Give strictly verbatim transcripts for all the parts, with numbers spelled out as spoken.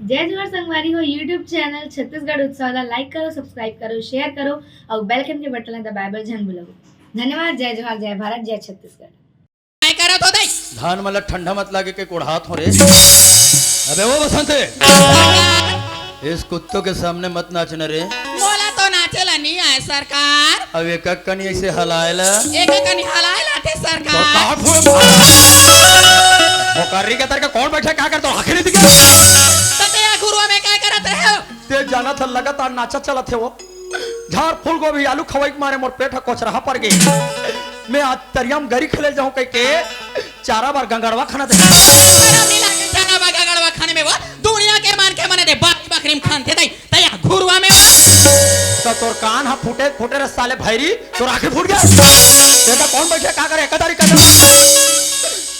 जय जोहार संगवारी हो, YouTube चैनल छत्तीसगढ़ उत्सव ला like करो, subscribe करो, share करो अउ bell icon के बटन ला दबाए बर झन भूलव। धन्यवाद। जय जोहार, जय भारत, जय छत्तीसगढ़। काय करत हो दाई? धान मन ला ठंडा मत लागे के कोड़हात हो रे। अबे वो बसंत, इस कुत्तों के सामने मत नाचना रे। मोला तो नाचे ला नहीं आए सरकार। अब एक एक कनी ऐसे हलाए ला। एक एक कनी हलाए ला थे तो सरकार। काट हुए। भोकारी के तरह कौन बैठे, क्या करता हूँ, आखिरी दिखे। तो ते या घुरुवा में काय करत रहे हो? ते जाना था लगातार नाचा चलत हे वो। झार फूल गोभी आलू खवाई के मारे मोर पेट ह कोचरहा पर गई। मैं आज तरिया म गरी खेले जाऊं कह के चारा बर गंगड़वा खाना दे। चारा मिला के चारा बर गंगड़वा खाने में वो दुनिया के मान के मने दे बाकी बकरी में खान थे दई तया घुरुआ में वो। तो तोर कान ह फूटे फूटे रे साले भैरी, तोर आंखें फूट गया। देखा कौन बैठे का करे, एकदारी कर।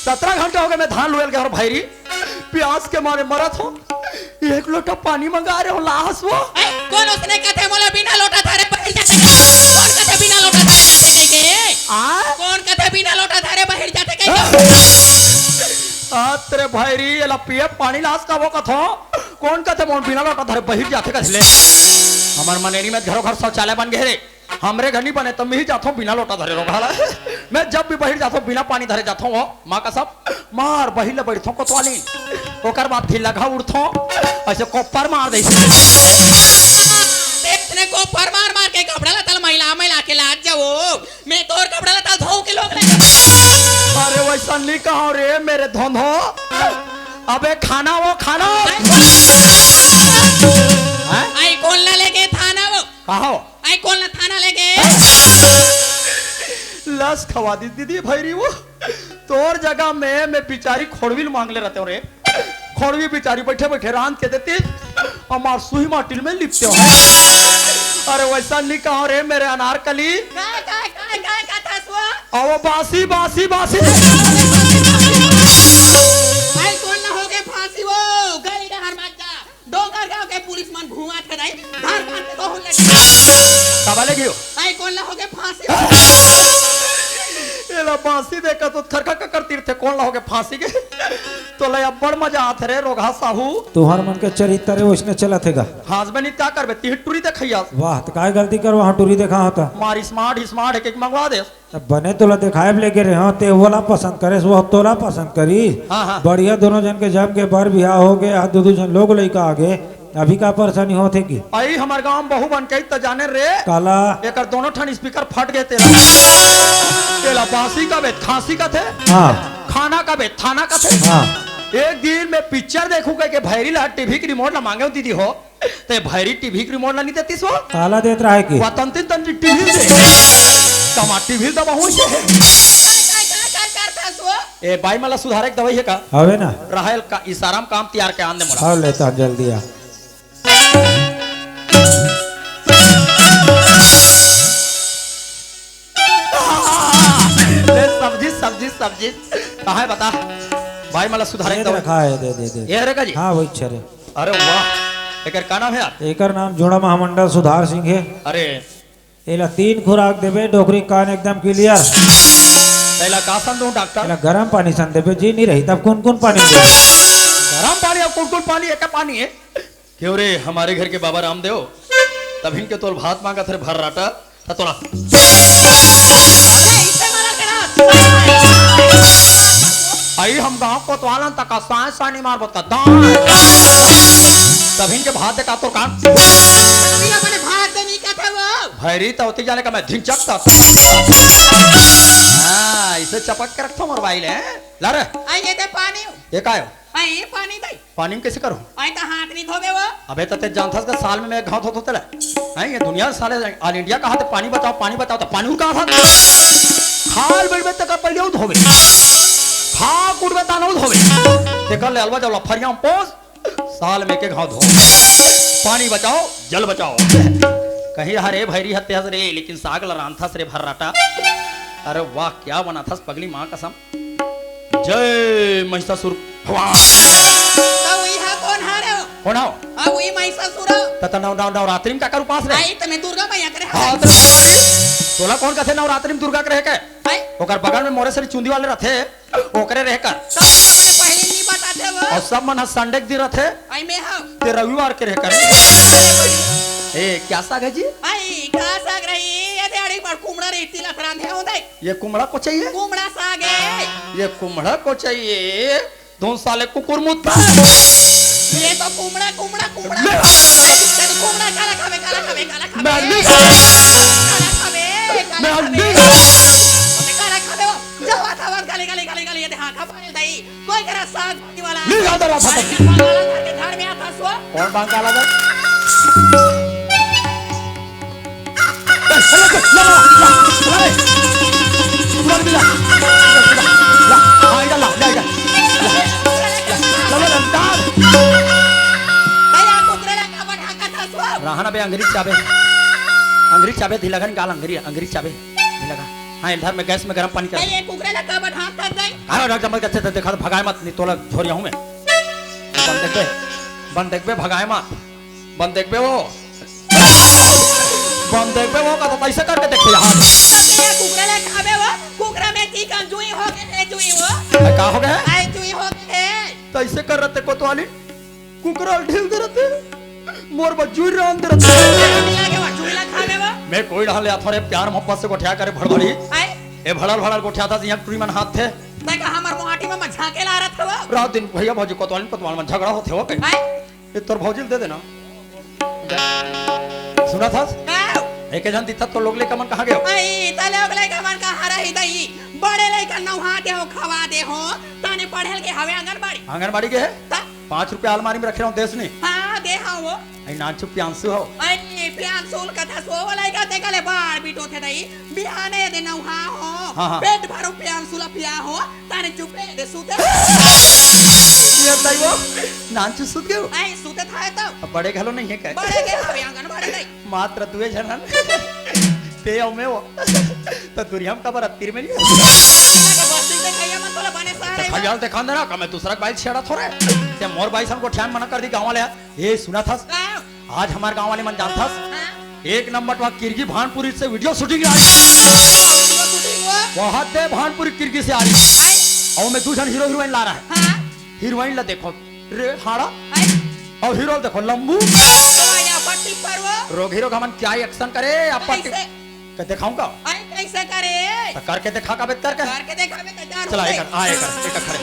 सत्रह घंटा हो गए मैं धान लुएल गया और भैरी प्यास के मारे मरत हो, एक लोटा पानी मंगा रहे हो, लाहस वो। ए, कौन उसने कथे मोला बिना लोटा धरे बहिर जाथे? कौन कथे बिना लोटा धरे जाथे कह के? आ? कौन कथे बिना लोटा धरे बहिर जाथे कह के? आ, तेरे भैरी, एला पिए पानी लास का वो कथो। कौन कथे मोन बिना लोटा धरे बहिर जाथे कथे ले? हमर मनेरी में घरों घर शौचालय बन गए रे। हमरे घर नहीं बने, तो मैं ही जाथों बिना लोटा धरे रोगहा ला। मैं जब भी बहिर जाथों, बिना पानी धरे जाथों, वो माँ कसम, मार बहिर ले बैठथों कोतवाली। ओकर बाद फिर लघा उठथों, ऐसे कोप्पर मार दे। इतने कोप्पर मार मार के कपड़ा लत्ता मैला मैला के लात जाओ, मैं तोर कपड़ा लत्ता धो के लोग ले। अरे वैसा नहीं कहा रे मेरे धोंधो, अबे खाना वो खाना। हैं? आई कौन ला लेके थाना वो? कहा हो? आई कौन ला थाना लेके? लस खवा दी दीदी भैरी वो। तोर जगह में मैं बिचारी खोड़वी ल मांग ले रहते हो रे। खोड़वी बिचारी बैठे बैठे रांध के देती, हमार सुई माटिल में लिपते हो। अरे वैसा नहीं कहा रे मेरे अनारकली। काय, काय, काय, काय कथा सुआ? अब बासी, बासी, बासी। आई कौन ला हो गए फांसी वो? गली डहर मत जा। डोंगरगांव के पुलिस मन घूमत हे दाई, धान पान के बहुत ले। काबा ले गियो? आई कौन ला होगे फांसी? एला फांसी देखा तो थरका ककर तीरथे, कौन ला होगे फांसी के? तोला अब्बड़ मजा आथे रे रोगहा साहू। तुहर मन के चरित्र रे वैसने चलत हे गा। हाथ में नहीं क्या करबे, तीन टूरी देखैया। वाह, त काय गलती करवा, हाँ टूरी देखा होता। मार स्मार्ट, स्मार्ट एक एक मंगवा दे। तब बने तोला देखाए बर लेगे रहे हो, ते ओला पसंद करे, वो तोला पसंद करी। हाँ, हाँ। बढ़िया दोनों जन के जम के बर बिहाव हो गए, आज दू दू जन लोग लइका आ गए, अभी का परेशानी होथे कि? आई हमर गांव में बहू बन के त जाने रे। काला? एकर दोनों ठन स्पीकर फट गए तेला। तेला बासी का बेत खांसी का थे। हाँ। खाना का बेत थाना का थे। हाँ। एक दिन मैं पिक्चर देखूं कह के भैरी ला टीवी के रिमोट ला मांगे हूं दीदी हो। ते भैरी टीवी के रिमोट ला नहीं देतीस वो? काला देत रहा है कि? वतन तीन तन टीवी दे। कमा टीवी दबा हुई से। ए, बाई मला सुधारे के दवाई है का? हवे ना। राहेल का इशारा में काम तैयार के आन दे मोला। हाँ, लेता जल्दी आ। ए, सब्जी, सब्जी, सब्जी। कहाँ है बता? बाई मला सुधारे के दवाई। रखा है, दे, दे, दे। ये रे का जी? हाँ, वही छे रे। अरे वाह, एकर का नाम है यार? एकर नाम जोड़ा महामंडल सुधार सिंह है। अरे। एला तीन खुराक देबे, डोकरी कान एकदम clear। तेला का सन दूं डॉक्टर? एला गरम पानी सन देबे, जी नहीं रही तब कुन कुन पानी देबे? गरम पानी और कुन कुन पानी, एक पानी है। क्यों रे, हमारे घर के बाबा रामदेव, तभिन के तोल भात मांगत रे भर्राटा। त तोला। अरे, इसे मारा करा। आई हम गांव कोतवालन तक का सांय सानी मार बता दांय। तभिन के भात देखा तो कान। अभी अपने भात दे नहीं कहते वो। भैरी तो होती जाने का मैं धिनचक तक। हाँ, इसे चपक के रखता हूँ मोर बाइल है। ला रे। आई ये दे पानी। ये का हो? आई ये पानी दे। पानी में कैसे करो? आई तो हाथ नहीं धोबे वो। अबे तो ते जानथस के साल में मैं घाव धोत होते ले। हैं, ये दुनिया साले all India कहा थे पानी बचाओ, पानी बचाओ, तो पानी उनका था। खाल बैठ बैठ तक पहले उठ होबे। खा कुट बता ना उठ होबे। ते कर ले अलवा जब लफरिया में पोस, साल में के घाव धो। पानी बचाओ, जल बचाओ। कहीं हरे भैरी हत्या रे, लेकिन साग ला रांधथस रे भर्राटा। अरे वाह, क्या बनाथस पगली माँ कसम। जय महिषासुर भगवान। त उही हा कोन हा रे? कोन हा? अब उही महिषासुर। त, त नव, नव, नवरात्रि में काकर उपास रे? आई त मैं दुर्गा मैया करे। हाँ, त नवरात्रि। तोला कोन कथे नवरात्रि में दुर्गा के रहे के? आई। ओकर बगल में मोरे सरी चुंदी वाले रथे, ओकरे रहे कर। त पहले नहीं बताते वो। अउ सब मन ह संडे के दिन रथे। आई मैं हव। ते रविवार के रहे कर। ए, क्या साग है जी? आई, का साग रही? ये दे अड़ी पर कुमड़ा रही, तिलक रांधे हो दे। ये कुमड़ा को चाहिए? कुमड़ा साग है। ये कुमड़ा को चाहिए? तुम साले कुकुर मुत्ता। ये तो कुमड़ा, कुमड़ा, कुमड़ा। ले। अरे, कुमड़ा काला खावे, काला खावे, काला खावे। मैं नहीं। काला खावे, काला मैं खावे। नहीं। अबे काला खावे वो। जावा, जावा, गाली, गाली, गाली, गाली, ये दे, हाँ, खा पानी दई। कोई करा साग भाजी वाला। नहीं आता रहा था। अरे, बंगाला घर के घर में आता सो। कौन बंगाला घर? ए, ले, ले, ले, ले, ले, ले। पूरा भी ला। ला, हाँ, इधर ला, ले, इधर। ला, ला, ला, ला, डाल। भैया, कुकरे ला का बढ़ा का था सो। रहा ना बे, अंगरी चाबे। अंगरी चाबे, ढीला घन गाल अंगरी, अंगरी चाबे। ढीला घन। हाँ, इधर में गैस में गरम पानी कर। ए, ये कुकरे ला का बढ़ा कर दे। अरे, रख जमल के अच्छे से देखा, भगाए मत, नहीं तोला झोरिया हूँ मैं। बन देखबे, बन देखबे, भगाए मत। बन देखबे वो। बन देखबे वो का तो कैसे करके देखते यहाँ। ये कुकरा ले खाबे वो, कुकरा में चिकन जुई हो गए है, जुई वो। ए, का हो गए? आए जुई हो गए है। तो ऐसे कर रहते कोतवाली, कुकरा ढील दे रहते, मोर बस जुई रांध दे रहते। ये हम लगे वो, जुई ला खाबे वो। मैं कोई ढाल ले अथरे प्यार मोहब्बत से गोठिया करे भड़भड़ी। आए। ए भड़ल भड़ल गोठिया था, यहाँ टुरी मन हाथ थे। तै का हमर मोहाटी में झांके ला रहा था वो। रात दिन भैया भौजी कोतवाली कोतवाल में झगड़ा होते हो कहीं। आए। ये तोर भौजी ल दे देना। सुना था? का? एक जन दिखता तो लोग लेकर मन कहाँ गए हो? आई, त लोग लेकर मन कहाँ रही दई? बड़े लेकर नहा दे हो, खवा दे हो। ताने पढ़े के हवे आंगनबाड़ी। आंगनबाड़ी के है? त? पाँच रुपया अलमारी में रखे रहो, देश ने। हाँ, दे हाँ वो। आई नानचू प्यांसू हो। आई प्यांसू ल कथा सो वाला का ते कले बार बिटो थे दई। बिहाने दे नहा हो। हाँ, हाँ। पेट भरो प्यांसू ला पिया हो। ताने चुपे दे सूते। ये बताई वो, नानचू सूत गयो? आई, सूते था तो। अब बड़े घलो नहीं है क्या? बड़े के हवे आंगन बड़े नहीं। मात्र दुए झन हन। ते अउ मैं वो। तो दुरिया में कबर अत्तीर में नहीं। बस्ती से कहिया मन तोला बने सारे। देखा यार, देखा ना, का मैं दूसरा के बाइक छेड़ा थोड़े। ते मोर बाइक हमको ठ्यान मना कर दी गाँव वाले। ए, सुना था? का? आज हमार गाँव वाले मन जानथस? हाँ। एक नंबर वहाँ किरगी भानपुरी से वीडियो शूटिंग आ रही। वीडियो शूटिंग हुआ? बहुत दे भानपुरी किरगी से आ रही। हाँ। अउ मैं दू झन हीरो हीरोइन ला रहा है। हाँ। हीरोइन ला देखो रे हाड़ा। हाँ। अउ हीरो ला देखो लंबू। तो या पट्टी पर वो। रोग हीरो का मन क्या एक्शन करे, आप पट्टी कैसे? के दिखाऊं का? आई कैसे करे? तो करके दिखा का बेत करके। करके देखा बे तो जान चला हो एक गई। आ एक एक खड़े।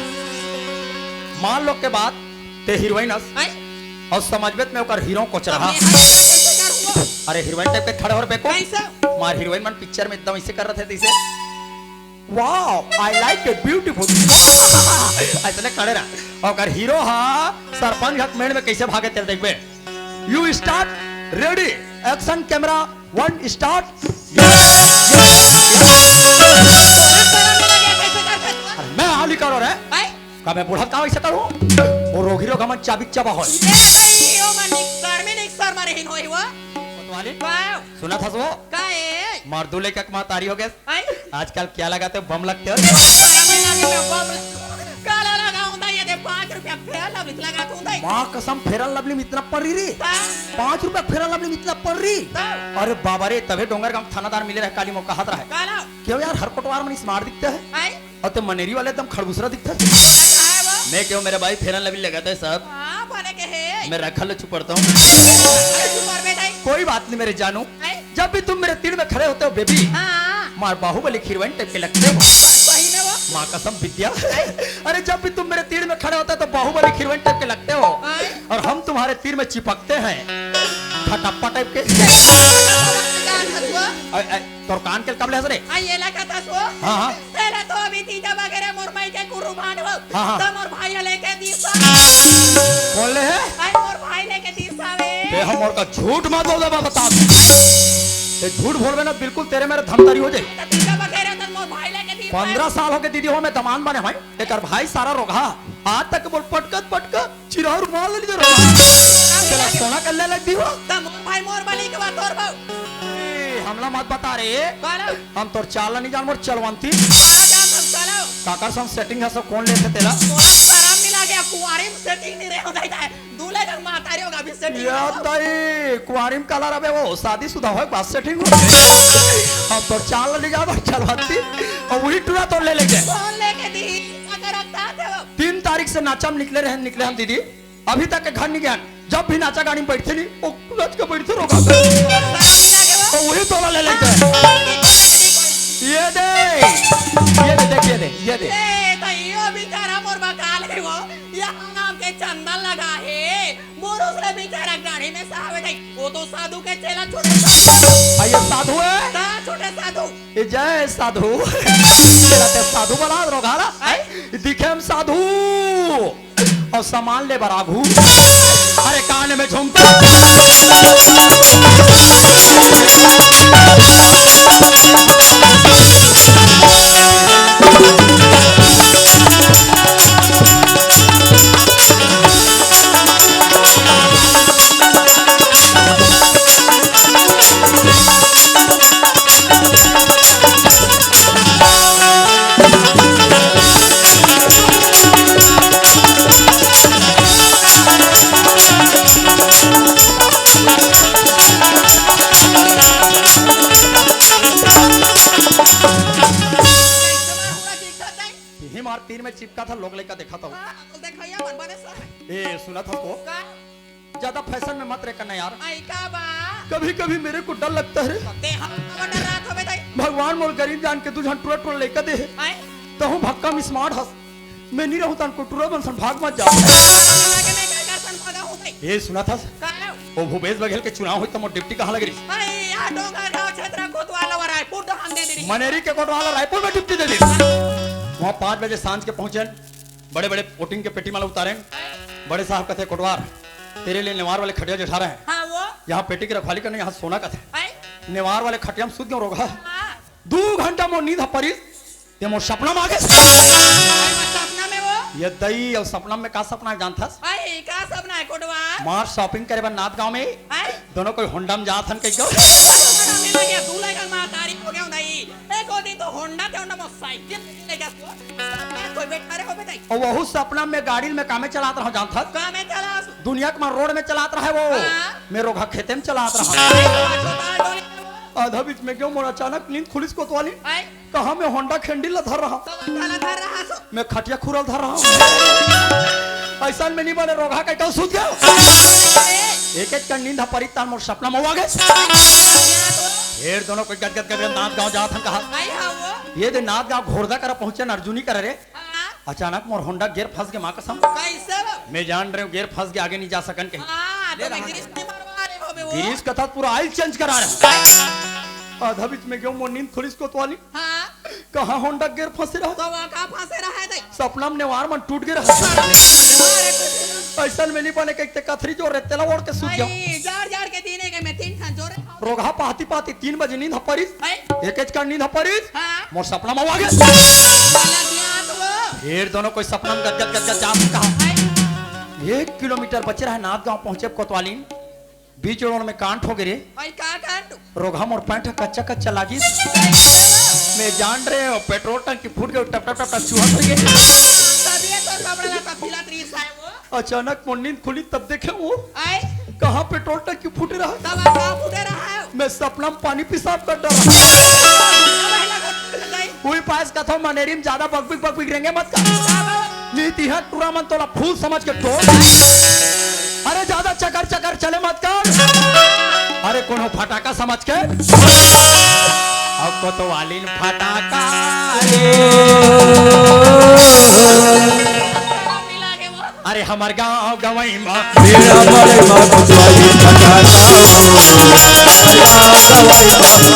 मान लो के बात ते हीरोइन अस आई। अउ समझ बेत में ओकर हीरो कोच रहा। मैं आई कैसे करूँगा? अरे हीरोइन टाइप के खड़े हो रे बेको। कैसे? मार हीरोइन मन पिक्चर में एकदम ऐसे कर रहे थे ऐसे। Wow, I like it, beautiful। ऐसे खड़े रहा। ओकर हीरो हा सरपंच हक मेड़ में कैसे भागे तेल देखबे। You start, ready, action, camera, one, start। अरे मैं हाली करो रे। का मैं बुढ़त का वैसे करूँ? वो रोगी रोग हमन चाबिक चबा होय। कोतवाली? सुना था वो? का ए? मर्दू लेके महतारी हो गए। आई? आजकल क्या लगाते हो? बम लगते हो? अरे मैं लगे मैं बम काला लगाऊं ना, ये दे पाँच रुपया फेयर लवली लगा तू दे। माँ कसम, फेयर लवली में इतना पड़ रही रे। हाँ। पाँच रुपया फेयर लवली में इतना पड़ रही। हाँ। अरे बाबा रे, तभे डोंगरगांव थानादार मिले रहे, काली मौका हाथ रहे। काला। क्यों यार, हर कोटवार मन स्मार्ट दिखते हैं। आई? अउ ते मनेरी वाले एकदम खड़बुसरा दिखता है। मैं क्यों, मेरे भाई फेयर लवली लगाता है साहब। हाँ, बने के है। मैं रखल छुपड़ता हूँ। अरे, छुपड़ में नहीं। कोई बात नहीं मेरे जानू। आई? जब भी तुम मेरे तीर में खड़े होते हो बेबी, हाँ। मार बाहुबली हीरोइन टाइप के लगते हो। सही में वो। माँ कसम विद्या। आई? अरे जब भी तुम मेरे तीर में खड़े होते हो तो बाहुबली हीरोइन टाइप के लगते हो। आई? और हम तुम्हारे तीर में चिपकते हैं। फटाफट टाइप के। अरे, अरे, तोर कान के कब ले हंस रे? आ, ये ला का था सो? हाँ, हाँ। तेरा तो अभी तीजा वगैरह मोर माई के कुर्बान हो। हाँ, हाँ। तो मोर भाई लेके दीसा। कौन ले है? अरे मोर भाई लेके दीसा वे। बे हम और का झूठ मत बोल दे, बता। ये झूठ बोलबे ना, बिल्कुल तेरे मेरे धमतरी हो जाए। तो तीजा वगैरह तो मोर भाई लेके दीसा। पन्द्रह साल हो गए दीदी हो, मैं दमान बने भाई। एक भाई सारा रोगहा। आज तक बोल पटकत पटकत चिरहा रुमाल ले लीजिए, रुमाल। चला, सोना कर ले लगती हो। तम भाई मोर बनी के बात और भाव। ए, हमला मत बता रे। बाला। हम तोर चाल ला नहीं जान, मोर चलवंती। बाला जान हम चलो। काकर संग सेटिंग है सब कौन लेथे तेला? तोला शरम नहीं लागे, कुआरी में सेटिंग नहीं रहे हो जाता है। दूल्हे का माता रे होगा अभी सेटिंग याद नहीं हो। दाई, कुआरी में काला रहे वो, शादीशुदा हो, एक बात सेटिंग हो। हम तोर चाल ला नहीं जान, मोर चलवंती। और वही टूरा तोर ले लेके। कौन लेके दी? अगर रखता थे वो। तीन तारीख से नाचा में निकले रहे, निकले हम दीदी, अभी तक के घर नहीं गए। जब भी नाचा गाड़ी में बैठते नहीं, वो नाच के बैठते रोगा। तो वही तोला ले लेते हैं। ये दे, ये दे, देख, ये दे, ये दे। ए, तो यो बेचारा मोर बकाल है वो। यहाँ नाम के चंदन लगा है। मोर उसने बेचारा गाड़ी में साहब है। वो तो साधु के चेला छोटे साधु। आ, ये साधु है? हाँ, छोटे साधु। ए, जय साधु। तेला ते साधु बना रोगाला। हैं? दिखे हम साधु। अउ सामान ले बर आघू। अरे कान में झुमका। तीन मार तीर में चिपका था, लोग लइका देखा था। हाँ, तो देखइया मन बने सर। ए, सुना था तो? का? ज्यादा फैशन में मत रह करना यार। आई का बा? कभी-कभी मेरे को डर लगता है रे। ते हम का डर रहा था बे दाई? भगवान मोर गरीब जान के दू झन टुरा टुरा लइका दे हे। आई? तहूँ भक्कम स्मार्ट हस। मैं नहीं रहूँ तन को टुरा बन सन भाग मत जाओ। लगे नहीं का कर सन भागा हूँ भाई। ए, सुना था? का? ओ भूपेश बघेल के चुनाव होई त मोर डिप्टी कहाँ लगे रही? अरे, यहाँ डोंगरगांव क्षेत्र कोतवाल ला रायपुर दहान दे दे रही। मनेरी के कोतवाल ला रायपुर में डिप्टी दे दे। वहाँ पाँच बजे सांझ के पहुँचेन, बड़े-बड़े वोटिंग के पेटी माला उतारेन। बड़े साहब कथे, "कोटवार, तेरे लिए नेवार वाले खटिया जठा रहे हैं।" हाँ, वो? यहाँ पेटी की रखवाली करने, यहाँ सोना कथे। हैं? नेवार वाले खटिया में सूत गयो रोगहा। हाँ। दू घंटा मोर नींद ह परिस, ते मोर सपना में आ गे। अरे, सपना में वो? ये दई, अउ सपना में का सपना हे जानथस? अरे, का सपना हे, कोटवार? मार shopping करे बर नांदगांव में। हैं? दोनों कोई होंडा में जात हन कहिके। अरे, मेरा भैया, तू लइका मार तारीख हो गया हूँ नहीं। एको दिन तो होंडा ते होंडा मोटरसाइकिल लेके आ तू। कोई बैठा रहे हो बताई। अउ वहू सपना में गाड़ी में कामे चलात रहो जानथस? कामे चलास? दुनिया के मार रोड में चलात रहे वो। हाँ। मैं रोगहा खेते में चलात रहो। अरे, तो आज होता है डोली में वो। आधा बीच में गयो मोर अचानक नींद खुलिस कोतवाली। हैं? कहाँ मैं होंडा खेंडी ला धर रहा। तो होंडा ला धर रहा सो। मैं खटिया खुरल धर रहा हूँ। ऐसा में नहीं बने रोगहा कहिके सूत गयो। अरे। एक एक कर नींद ह परिस तान मोर सपना में आ गे। या तो। फेर दोनों कोई गदगद गदगद नांदगांव जात हन कहा। आई हाँ वो। ये दे नांदगांव घोरदा करा पहुंचेन अर्जुनी करा रे। हाँ। अचानक मोर होंडा गेर फंस गे माँ कसम। कैसे बा? मैं जान रहे हूँ गेर फंस गे आगे नहीं जा सकन कहीं। हाँ, तो मैं ग्रीस नहीं मरवा रहे हो बे वो। ग्रीस कथा पूरा oil change करा रहे हैं। आधा बीच में गयो मोर नींद खुलिस कोतवाली। हाँ। कहाँ होंडा गेर फंसे रहा? तो वहाँ कहाँ फंसे रहा है दे? सपना में नेवार मन टूट गे रहा। अरे, ऐसा में नहीं बने कहिके कथरी जो रे तेला ओढ़ के सूत जाओ। नहीं, जार जार के दीने के मैं तीन खान जोरे। रोगहा पाती पाती तीन बजे नींद ह परिस। हैं? एक एक कर नींद ह परिस। हाँ। मोर सपना में आ गे। वाला दिया तो वो। फेर दोनों कोई सपना में गदगद गदगद जात कहा। हैं? एक किलोमीटर बचे रहे नांदगांव पहुंचे कोतवालीन। बीच रोड में कांड हो गे रे। भाई का कांड? रोगहा मोर पैंट ह कच्चा कच्चा लागिस। मैं जान रहे हो पेट्रोल टंकी फूट गे टप टप टप टप चूहा भर गे। तभी तो कपड़ा ला तब खिला रही है वो। अचानक मोर नींद खुली तब देखे वो। आए? कहाँ पेट्रोल टंकी फूटे रहा? तब कहाँ फूटे रहा है? मैं सपना में पानी पेशाब कर डारा। वही पास कथो मनेरी में ज्यादा बकबिक बकबिक रेंगे मत कर। नहीं तिहा टूरा मन तोला फूल समझ के ठोक। अरे ज्यादा चकर चकर चले मत कर। अरे कोनो फटाका समझ के। अब कोतवालीन फटाका रे। अरे हमर गाँव गवई मा। मेरा बड़े मा कोतवालीन फटाका हो। मेरा बड़े मा,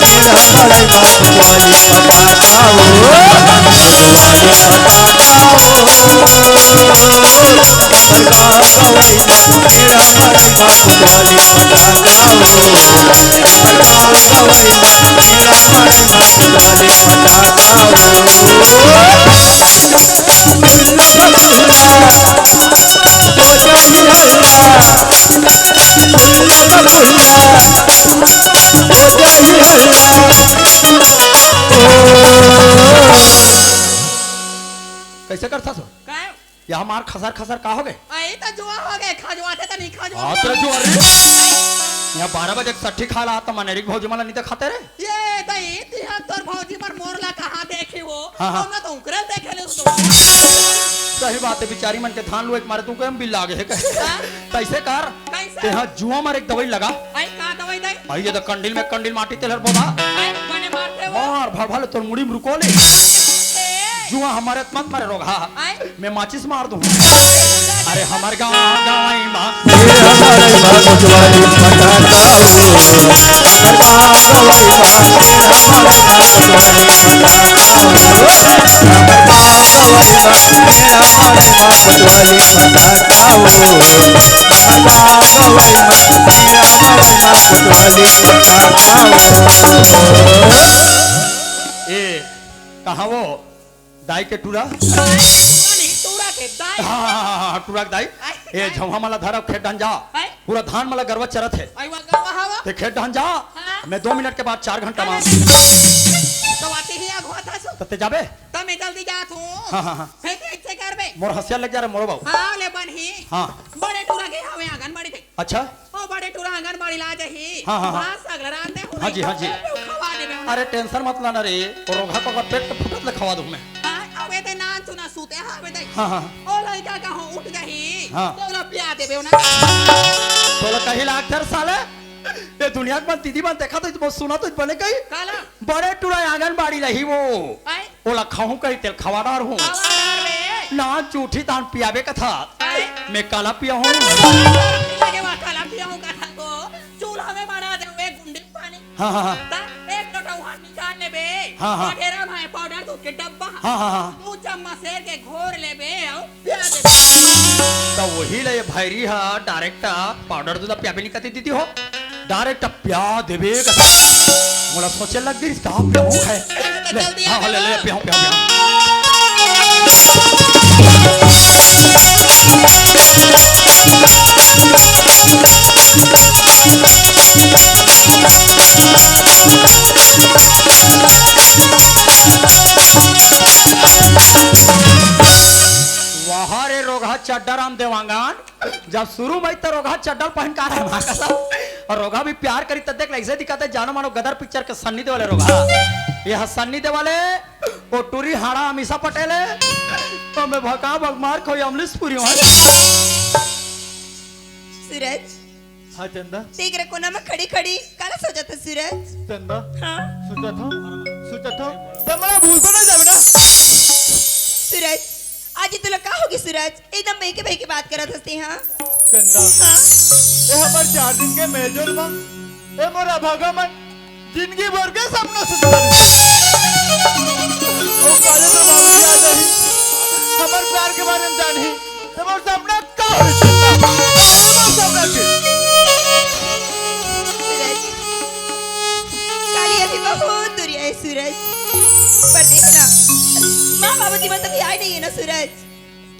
मेरा बड़े मा कोतवालीन फटाका हो। कैसे करता सो? काय? यहाँ मार खसर खसर का हो गए? अई त जुआ हो गए, खजुआ थे त नहीं खजुआ। हाँ, तेरा जुआ रे। यहाँ बारह बजे सट्ठी खा ला, त मनेरी के भौजी मला नहीं दिखाते रे। ये त ए, तिहा तोर भौजी मन मोर ला कहाँ देखी हो? हाँ, हाँ। हमला तो उकरे देखे ले तो। सही बात हे, बिचारी मन के धान लुए के मारे तू कहे हम बिल्ला गे हे कहे। हाँ? कइसे कर? कइसे? तेहा जुआ मारे के दवई लगा। आई का दवई दई? आई ये तो कंडील में कंडील माटी तेल हर बोदा। आई बने मारथे वो। मार भर भले तोर मुड़ी में रुको ले। ए। जुआ हमारे मत मारे रोगहा। आई। मैं माचिस मार दूं। अरे हमर गाँव गंवई मा। ये हमर गाँव कोतवाली पटाता हो। हमर गाँव गंवई मा। ये हमर गाँव कोतवाली पटाता हो। हमर गाँव गंवई मा। ये हमर गाँव कोतवाली पटाता हो। हमर गाँव गंवई मा। ये हमर गाँव कोतवाली पटाता हो। ए, कहाँ वो? दाई के टूरा? नहीं, टूरा के दाई। हाँ, हाँ, हाँ, हाँ, टूरा के दाई। आय, ए, आय। झौहा मला धरव, खेत डहन जा। आय। पूरा धान मला गरवा चरत हे। आय, वा गरवा हवा। ते खेत डहन जा। हाँ। मैं दो मिनट के बाद चार घंटा मा। तो आते ही आग हुआ था सो। तब ते जाबे? तब मैं जल्दी जात हूँ। हाँ, हाँ, हाँ। फिर कैसे करबे? मोर हंसिया लग जा रे, मोरो बाबू। हाँ, ले बन ही। हाँ। बड़े टूरा के हवे आंगनबाड़ी के। अच्छा। ओ बड़े टूरा आंगनबाड़ी ला जाही। हाँ, हाँ, हाँ। भात साग ला रांधे हो हाँ जी, हाँ जी। खवा देबे ओला। अरे tension मत लाना रे, ओ रोगहा को अगर पेट फूटत ले खवा दूं मैं। हाँ, अबे ते नान चुना सूते हाँ अबे ते। हाँ, हाँ। ओ लइका का हो उठ जाही। हाँ। तो ओला पिया देबे ओना। तोला कही लाग धर साले। ये दुनिया के मन दीदी मन देखा तो सुना तो बने कही। काला? बड़े टूरा आंगनबाड़ी लाही वो। आय? ओला खाहूं कही तेल खवा डार हूं। खवा डार बे। ना जूठी तान पियाबे कथा। आय? मैं काला पिया हूं। लगे वा काला पिया हूं कथा को। चूल्हा में बना दे वे गुंडी पानी। हाँ, हाँ, हाँ। ता एक लोटा वहां निकाल ले बे। हाँ, हाँ। और ढेरा भाई पाउडर दूध के डब्बा। हाँ, हाँ, हाँ। दो चम्मच सेर के घोर ले बे। त वही ले ये भैरी ह direct पाउडर दूध पियाबे नइ कथे दीदी हो, direct पिया देबे कथे। मोला सोचे लग गिस का पियाहूं है। ले, जल्दी आ हाँ, ले, ले, ले, जा। पियाहूं, पियाहूं, पियाहूं। वाह रे रोगहा चड्डा राम देवांगन, जब शुरू में तो रोगहा चड्डा पहन का रहे हमार कसम, और रोगहा भी प्यार करी त देख ले, ऐसे दिखाते जानो मानो गदर पिक्चर के सन्नी देओल हे रोगहा। ये सन्नी देओल हे, वो टूरी हाड़ा अमीषा पटेल हे, तो मैं भका भक मार खोई अमलीश पुरी हूँ। सूरज, हाँ चंदा। तें एकरे कोना में खड़ी खड़ी काला सोचत हस सूरज? चंदा। हाँ। सोचत हूँ, सोचत हूँ। त मोला भूल तो नहीं जाबे ना? सूरज, आज ये तोला का होगे सूरज? एकदम बहके बहके बात करत हस तें, हाँ? चंदा। हाँ। ए हमर चार दिन के मेलजोल मा, ए मोर अभागा मन, जिंदगी भर के सपना सुंदर। ओ काले तो बाबूजी आ जाही, हमर प्यार के बारे में जानही, त मोर सपना का होई सपना? का होई मोर सपना के? सूरज, काली अभी बहुत दूरिहा हे सूरज, पर देख ना, माँ बाबूजी मन तो अभी आए नहीं है ना सूरज।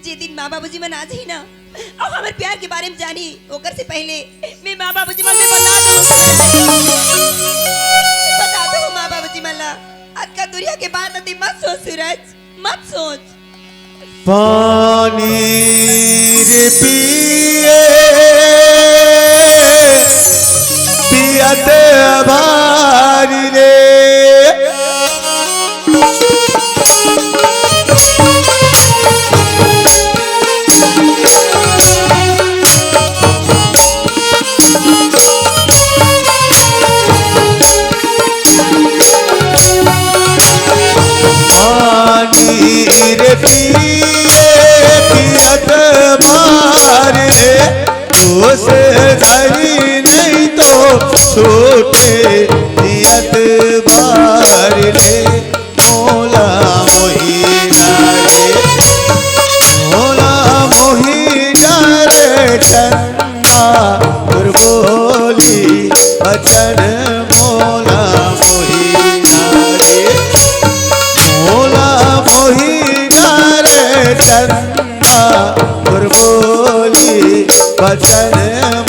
जे दिन माँ बाबूजी मन आ जाही ना, अउ हमर प्यार के बारे में जानी, ओकर से पहले मैं माँ बाबूजी मन में बता दूँ। बता दूँ माँ बाबूजी मन ला। अतका दूरिहा के बात अति मत सोच सूरज, मत सोच। पानी रे पिए पियत बारी रे। पानी रे पिए पियत बार रे, दोष धरी नहीं तो छूटे जियत बार रे। मोला मोही डारे, मोला मोही डारे चंदा, तोर बोली बचन मोला मोही डारे, मोला मोही डारे चंदा, तोर बोली बचन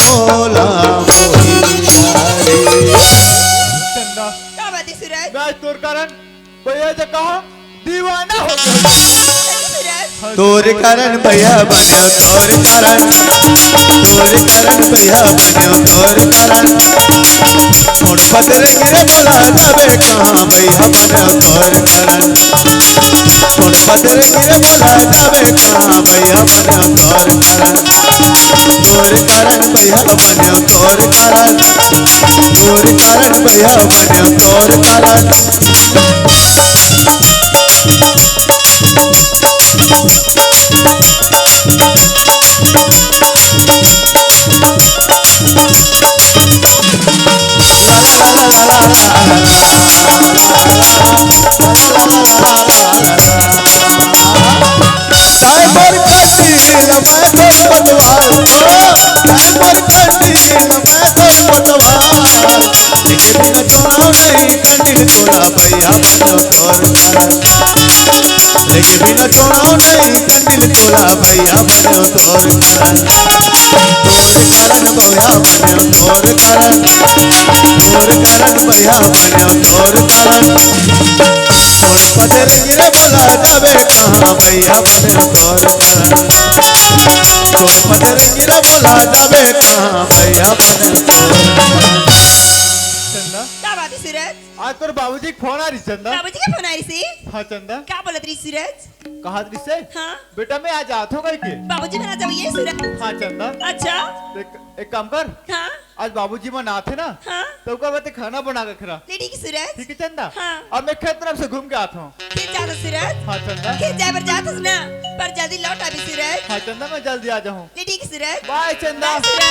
मोला मोही डारे। चंदा, का बात है सूरज? मैं आज तोर कारण भैया जी कहा दीवाना हो गया। सही सूरज? हाँ तोर करन भैया बन्यो तोर करन, तोर करन भैया बन्यो तोर करन। कोन पदरंगी रे भला जाबे कहाँ भैया बन्यो तोर करन। कोन पदरंगी रे भला जाबे कहाँ भैया बन्यो तोर करन। तोर करन भैया बन्यो तोर करन, तोर करन भैया बन्यो तोर करन। साइबर कटील मैं तो पतवार को, साइबर कटील मैं तो पतवार। लेके बिना छोड़ो नहीं कंटिल तोरा भैया बन्यो तोर करन। लेके बिना छोड़ो नहीं कंटिल तोरा भैया बन्यो तोर करन। तोर करन भैया बन्यो तोर करन। तोर करन भैया बन्यो तोर करन। कोन पदरंगी रे भला जाबे कहाँ भैया बन्यो तोर करन। कोन पदरंगी रे भला जाबे कहाँ भैया बन्यो तोर करन। चंदा, का बात हे सूरज? आज तोर बाबूजी के फोन आ रहिस चंदा। बाबूजी के फोन आ रहिस हे? हाँ चंदा। का बोलत रहिस सूरज? कहत रहिस हे, हाँ। बेटा मैं आज आत हों कहिके। बाबूजी मन आज आही सूरज? हाँ चंदा। अच्छा। एक, एक काम कर। हाँ। आज बाबूजी मन आथे ना, हाँ। त ओकर बर तैं खाना बना के रख। ले ठीक हे सूरज। ठीक हे चंदा? हाँ। अब मैं खेत तरफ से घूम के आत हों। खेत जात हस सूरज? हाँ चंदा। खेत जाए बर जात हस ना, पर जल्दी लौट आबे सूरज। हाँ चंदा, मैं जल्दी आ जाहूँ। ले ठीक हे सूरज। बाय चंदा। बाय सूरज।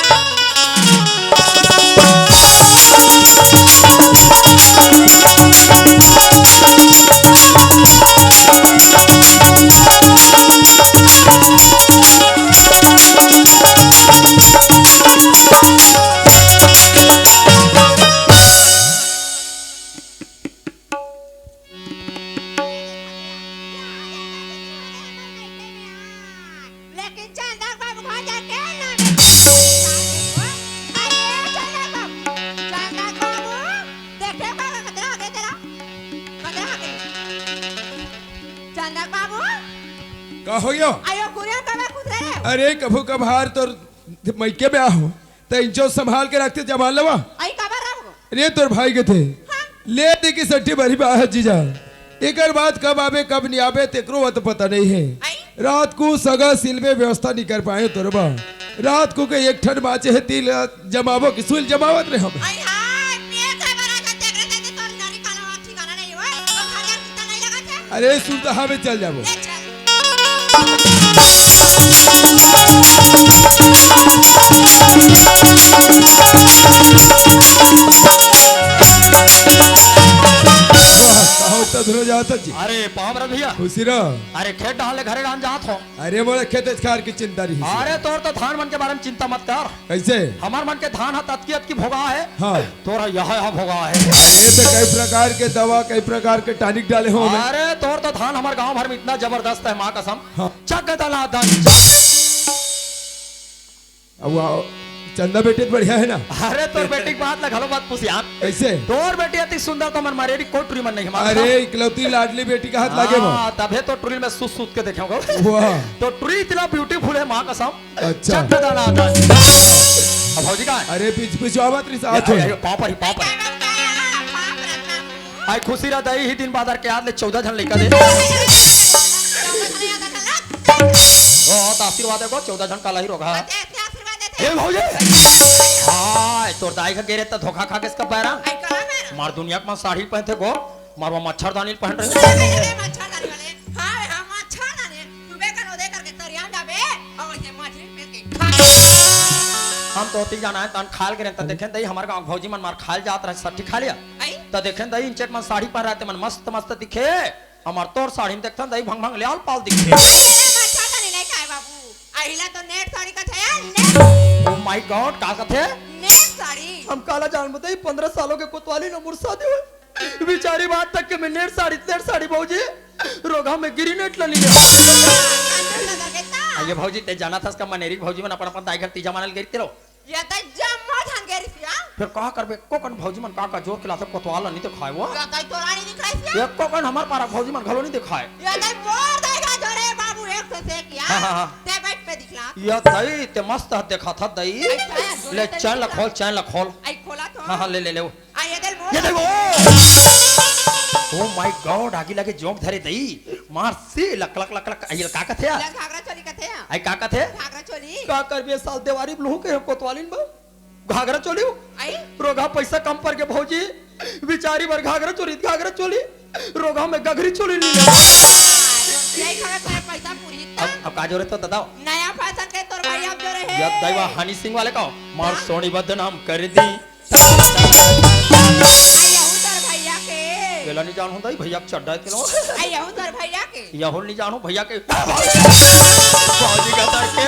लेकिन चंदा के बाबू घर जाके ना अरे चंदा के बाबू, चंदा के बाबू, देखे बाबा कतरा हो गए तेरा? कतरा हो गए? चंदा के बाबू, का हो गया? आयो कुरिया बाबा कुतरे रे। अरे कभू कभार तोर मइके में आहों, त इंचो संभाल के रखते जमा लेवा। आई काबर रखबो? रे तोर भाई के थे। हाँ। ले दे के सट्टी बरी बाहर जीजा। एकर बाद कब आबे, कब नहीं आबे, तेकरो वा तो पता नहीं है। आई? रात को सगा सिल में व्यवस्था नहीं कर पाए तोर बा। रात को के एक ठन बाचे है तिल जमाबो कि सुल जमावत रहे हम। आई हाँ, पिए के बरा जा तेकरे ते तोर नारी काला ठिकाना नहीं होय। तो खाने चिंता नहीं लगा थे। अरे सुन तो हमें चल जाबो। ले चल। वाह, बहुत अधरो जात जी। अरे, पाँव रख भैया। खुशी रह। अरे, खेत डाल ले, घरे डाल जात हो। अरे, मोला खेत खार की चिंता रही। अरे, तोर तो धान मन के बारे में चिंता मत कर। कैसे? हमर मन के धान ह ततकी अतकी भोगा है। हाँ। तोर ह यह, यह भोगा है। अरे, तो कई प्रकार के दवा, कई प्रकार के टॉनिक डाले हो मैं। अरे, तोर तो धान हमर गांव भर में इतना जबरदस्त है, माँ कसम। हाँ। चक दना दन चक। अब वो चंदा बेटी तो बढ़िया है ना? अरे, तोर बेटी के बात ला घलो मत पूछ यार। कैसे? तोर बेटी अति सुंदर तो मन मारे, कोई टुरी मन नहीं हमारे अरे, साथ। इकलौती लाडली बेटी का हाथ लागे वो। हाँ, तभे तो टुरी में सुत सुत के देखे होगा। वाह। तो टुरी इतना ब्यूटीफुल है, माँ कसम। अच्छा। चक दना दन। अब भौजी का है? अरे, पीछ पीछे आवत रही, साथ अरे, हो। अरे, पाँव पर ही, पाँव पर। आई खुशी रह दई ही दिन बादर के याद ले चौदह झन लइका दे। बहुत आशीर्वाद है गो, चौदह झन का लही रोगा। ए भौजी। हाय, तोर दाई का गेरे त धोखा खा के इसका पैरा। मार दुनिया के मन साड़ी पहनथे गो, मार वो मच्छरदानी पहन रहे। मच्छरदानी वाले। हाँ, हाँ, मच्छरदानी। सुबह कर उदय करके तरिया में जाबे, और ये मछली मिल के खा। हम तो होती जाना है, तन खाल के रहता, देखें दई, हमारे गाँव भौजी मन मार खाल जात रहे, सट्ठी खा लिया। आई? तो देखें दई, इंचेक मन साड़ी पहन रहे, ते मन मस्त मस्त दिखे। हमार तोर साड़ी में देखथन दई, भंग भंग ल्याल पाल दिखे। मच्छरदानी नहीं खाए बाबू। अहिला तो नेट साड़ी का छया, नेट। Oh my God, का कथे? नेट साड़ी। हम काला जान बताई, पन्द्रह सालों के कोतवाली न मुरसा दे। बिचारी बात तक के मैं नेट साड़ी, नेट साड़ी भौजी, रोगा में गिरी नेट लनी। ये भौजी, ते जाना था इसका मनेरी भौजी मन अपन अपन दाई घर तीजा मानल गई तेरो। ये तो जम्मो झन गे रिसिया। फिर का करबे, एको कन भौजी मन का का जोर के लाथे कोतवाल नहीं तो खाए वो। ये तो तोरा नहीं दिखाई सिया। एको कन हमार पारा भौजी मन घलो नहीं दिखाए। ये तो मोर दाई घर जोरे बाबू, एक से से हाँ, हाँ, हाँ। ते बैठ पे दिखला। ये दई, ते मस्त हस देखात हस दई। ले, चैन ला खोल, चैन ला खोल। आई खोला तो। हाँ, हाँ, ले, ले, ले। आ, ये दे मोर। ये दे वो। Oh my God, आगी लगे जोंक धरे दई। मार से लक, लक, लक, लक। आई का कथे? ले घाघरा चोली कथे। आई का कथे? घाघरा चोली। का करबे साल देवारी में लुहूं के कोतवालिन बा। घाघरा चोली हो? आई? रोगहा पैसा कम पर के भौजी, बिचारी बर घाघरा चोली, घाघरा चोली, रोगहा में गघरी चोली ले ले। यही खावे खावे पैसा पूरी अब, अब का जोरे तो दादा? नया फैशन के तोर भाई अब जोरे हे। या दैवा हनी सिंह वाले का, मार हाँ? सोनी बदनाम कर दी। आई यहू तोर भैया के। बेला नहीं जान होता ही भैया के चड्डा के लो। आई यहू तोर भैया के। यहू नहीं जानू भैया के। बाजी का तर के,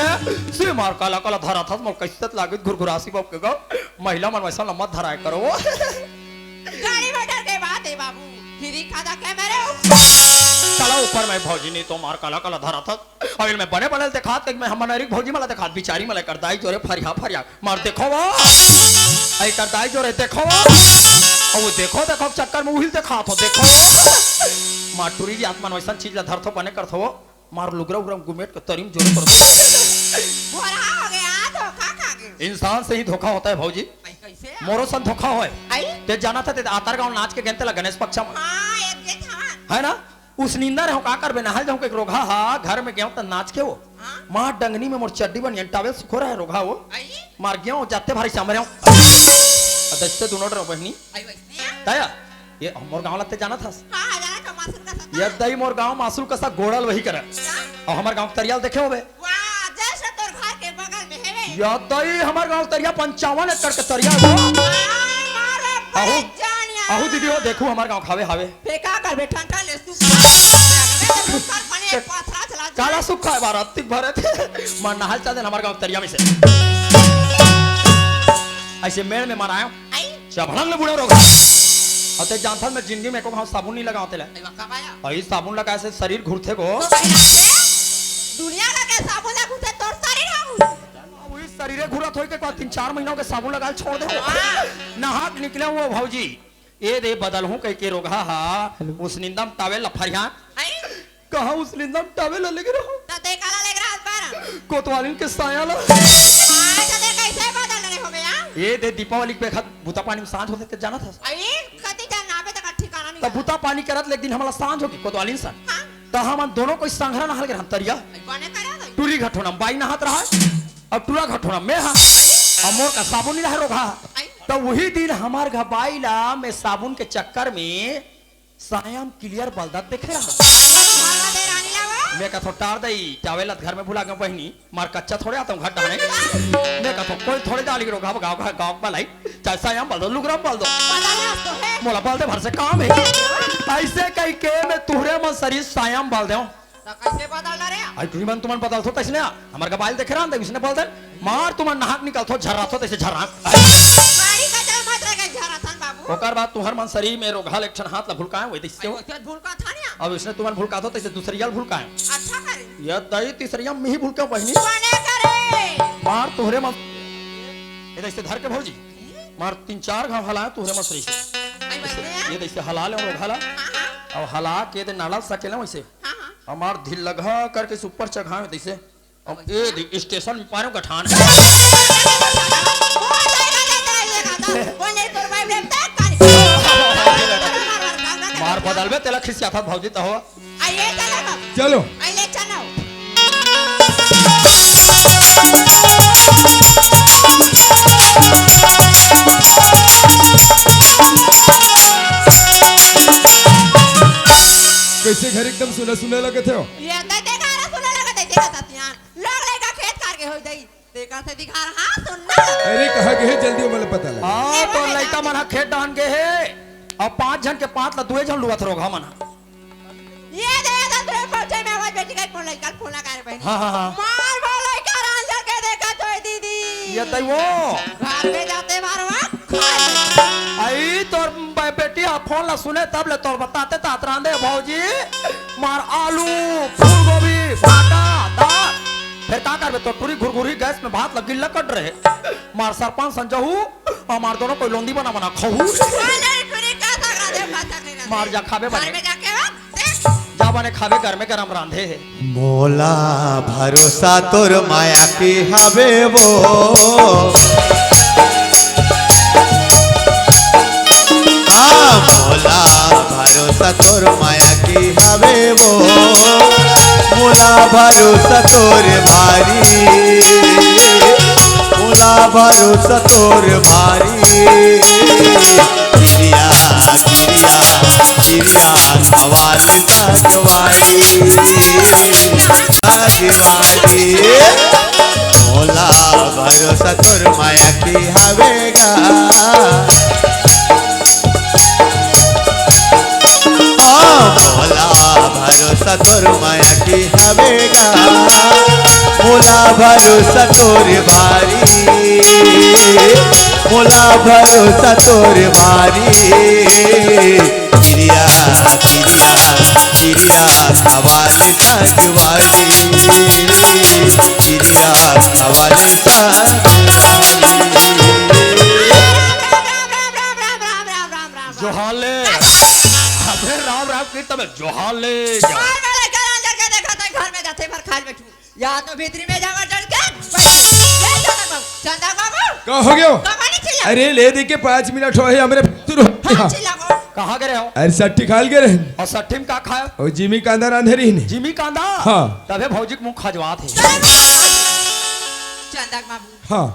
से मार काला काला धरा था, मोर कैसे लागे घुरघुरासी बाप के गाँव। महिला मन वैसा मत धराए करो। गाड़ी में डर के बात है बाबू, फिरी खादा के मेरे ऊपर। चला ऊपर में भौजी नहीं तो मार काला काला धरा था। अब इनमें बने बने देखात कि मैं हमर नरीक भौजी मला देखात बिचारी मला कर दाई जोरे फरिया फरिया मार देखो वो। आई कर दाई जोरे देखो वो। अब वो देखो देखो चक्कर में उहिल देखात हो देखो वो। मार टुरी जी आत्मन वैसन चीज ला धरथो बने करथो वो। मार लुगरा उगरा गुमेट के तरीम जोरे पर। बोरा हो गया, धोखा खा गए। इंसान से ही धोखा होता है भौजी। भाई, कैसे? मोरो सन धोखा होए। आई? ते जाना था ते आतर गांव नाच के गेंते ला गणेश पक्ष में। हाँ, एक गेंत हाँ। है ना? उस निंदा रहो का करबे नहाल जाऊं के रोगहा हा घर में गेंव त नाच के वो। हाँ? मार डंगनी में मोर चड्डी बनियन टावेल सुखो रहे रोगहा वो। आई? मार गेंव जाते भारी सामरे हूं। अदस्ते दोनों डरो बहनी। आई वैसे? ताया, ये मोर गांव लगते जाना था। हाँ, हाँ, जाना था, मासुल का सत्ता। ये दई मोर गांव मासुल कसा गोड़ल वही करे। क्या? और हमार गांव तरियाल देखे होबे। वाह, जैसे तोर घर के बगल में है वे। ये दई हमार गांव तरिया पंचावन एकड़ के तरिया हो। आय, मारे अहू, बड़े जानिया। अहू दीदी हो, देखू हमार गांव खावे हावे। फेंका कर बे ठंडा ले सूखा। सूखा पानी एक पाथरा चला जाए। काला सूखा है बार अतिक भरत। मन नहाल चल देन हमार गांव तरिया में से। ऐसे मेड़ में मनायो। आई? चभड़ंग ले बुढ़ा रोग। अउ ते जानथस मैं जिंदगी में एको घाव साबुन नहीं लगावत ले। अरे वाह, का पाया? अई साबुन लगाए से शरीर घुरथे गो। तो कहीं ना से दुनिया लगे साबुन लगा घुरथे तोर शरीर हम। वही शरीरे घुरत होई के बाद तीन चार महीना के साबुन लगाए छोड़ दे। हाँ। नहाक निकले हुआ भौजी। ए दे बदल हूँ कह के रोगहा हा। हेलो। उस निंदम टावेल ला फरिया। आई? कहाँ उस निंदम टावेल ला लेके रहो? त ते काला लेके रहत बारा? कोतवालिन के साया ला। आय, त ते कैसे बदल रहे हो गया? ए दे दीपावली के बेखत बुता पानी में सांझ होते ते जाना था। आई, कति जान नाबे तक ठिकाना नहीं तब है। बुता पानी करत ले एक दिन हमला सांझ होगी कोतवालिन सन। हाँ। त हमन दोनों कोई संघरा नहाल के रहन तरिया। आई, बने करे तो। टूरी घटोना बाई नहात रहा। अब टूरा घटोना में हा। अब मोर का साबुन नहीं रहे रोगहा। आई। त वही दिन हमार घबाई ला मैं साबुन के चक्कर में सायाम clear बलदत देखे रहा। भागा दे रानी ला वो। मैं कथो टार दई, टावेल ला घर में भुला गयो बहनी, मार कच्चा थोड़े आता हूँ घर डाले। मैं कथो कोई थोड़े डाली रो गाँव, गाँव, गाँव, गाँव बलाई, चाहे सायाम बल दो, लुगराम बल दो। पता ना तो है। मोला बल दे भर से काम है। ऐसे कह के मैं तुहरे मन शरीर सायाम बल दे। तो कैसे बदल रे? आई तुही मन तुमन बदल थो तैसने, हमार का बाल देखे रहा, इसने बल दे। मार तुमन नहाक निकल थो, झर्रा थो, तैसे झर्रा। गाड़ी का जय मत रह गई झर्रा थन बाबू। ओकर बाद तुहर मन शरीर में रोगहा ले एक ठन हाथ ला भुलकाए, वही तैसे हो। आई, ओकर भुलका था ना। अब इसने तुमन भुलका थो, तैसे दूसरिया ला भुलकाए। अच्छा करे। ये दई तीसरिया में ही भुलका बहनी। बने करे। मार तुहरे मन। ये तैसे धर के भौजी। मार तीन चार घाव हलाए तुहरे मन शरीर से। आई, वैसे हैं? ये तैसे हला ले और रोगहा ला। हाँ, हाँ। और हला के दे नाला सकेला वैसे। हाँ, हाँ। हमार धिल्लघा करके से ऊपर चघावे तैसे। अब ए दे स्टेशन में पारो गठान। मार बदलबे तेला खिसिया था भौजी त हो। आइए चलो। चलो। आइए चलो। कैसे घर एकदम सुना सुना लगत हो? ये तो देखा रहा सुना लगा थे, देखा था ध्यान। लोग लेकर खेत कार के हो जाई। देखा से दिखा रहा सुनना। अरे कहा गए जल्दी वाला पता लगा। हाँ, तो लइका मन ह खेत डाहन गे हे। अब पांच झन के पांच ला दुए झन लुवत रोगहा मन ह। ये दे, ये दे, तुरंत पहुंचे में आवाज बेटी का फोन लइका फोन लगा रे बहनी। हाँ, हाँ, हाँ। मार बोले का रांझा के देखा तो दीदी। ये तई वो। घर में जाते मारवा। आई तोर बे-, बेटी हा फोन ला सुने तब ले तोर बताते तात रांधे भौजी। मार आलू, फूलगोभी, भाटा, दाल। फिर का करबे? तो टूरी घुरघुरी गैस में भात लग गिल्ला कट रहे। मार सरपंच संजहू, हमार दोनों कोई लोंदी बना बना खाऊ। अरे, टूरी का साग रांधे, का साग नहीं रांधे। मार जा खाबे बने। घर में जाके बात, देख। जा माने खाबे गरमे गरम रांधे हे। मोला भरोसा तोर माया की हवे वो। हाँ, मोला भरोसा तोर माया की हवे वो। मोला भरोसा तोर भारी। मोला भरोसा तोर भारी। किरिया, किरिया, किरिया, खवाले सजवारी, सजवारी। मोला भरोसा तोर माया की हवे गा। हाँ, मोला भरोसा तोर माया की हवे गा। मोला भरोसा तोर भारी। मोला भरोसा तोर भारी। किरिया, किरिया, किरिया, खवाले सजवारी। किरिया, खवाले सजवारी। जोहार ले। अबे राम राम की तबे जोहार ले। जोहार ले, घर अंदर के देखा था, घर में जाते भर खाल बैठू। या तो भीतरी में जावा डर के, बैठ। ले चंदा बाबू, चंदा बाबू। का हो गयो? कमानी चिल्ला। अरे ले दे के पाँच मिनट हो है हमरे शुरू। हाँ, चिल्ला को। कहाँ गए हो? अरे सट्ठी खाल गए रहे। और सट्ठी में का खाया? और जिमी कांदा रांधे रही ने। जिमी कांदा? हाँ। तबे भौजी के मुंह खजवात है। चंदा बाबू। हाँ।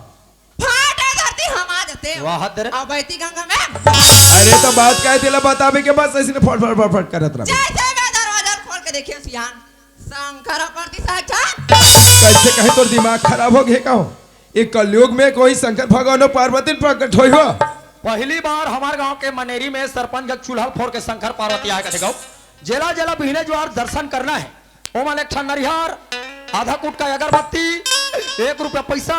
फाटे धरती हम आ जाते। वाह, हद रे। अब बहती गंगा में। अरे तो बात का है, तेला बतावे के बस ऐसे फट फट फट फट करत रह। जैसे मैं दरवाजा खोल के देखियो सियान, शंकर परती साक्षात। कैसे कहे तोर दिमाग खराब हो गए का हो? ये कलयुग में कोई शंकर भगवान और पार्वती प्रकट होई हो? पहली बार हमारे गांव के मनेरी में सरपंच का चूल्हा फोड़ के शंकर पार्वती आए कथे गौ। जेला जेला बिहने जुआर दर्शन करना है, ओमा ले एक ठन नरिहर, आधा कुटका अगरबत्ती, एक रुपया पैसा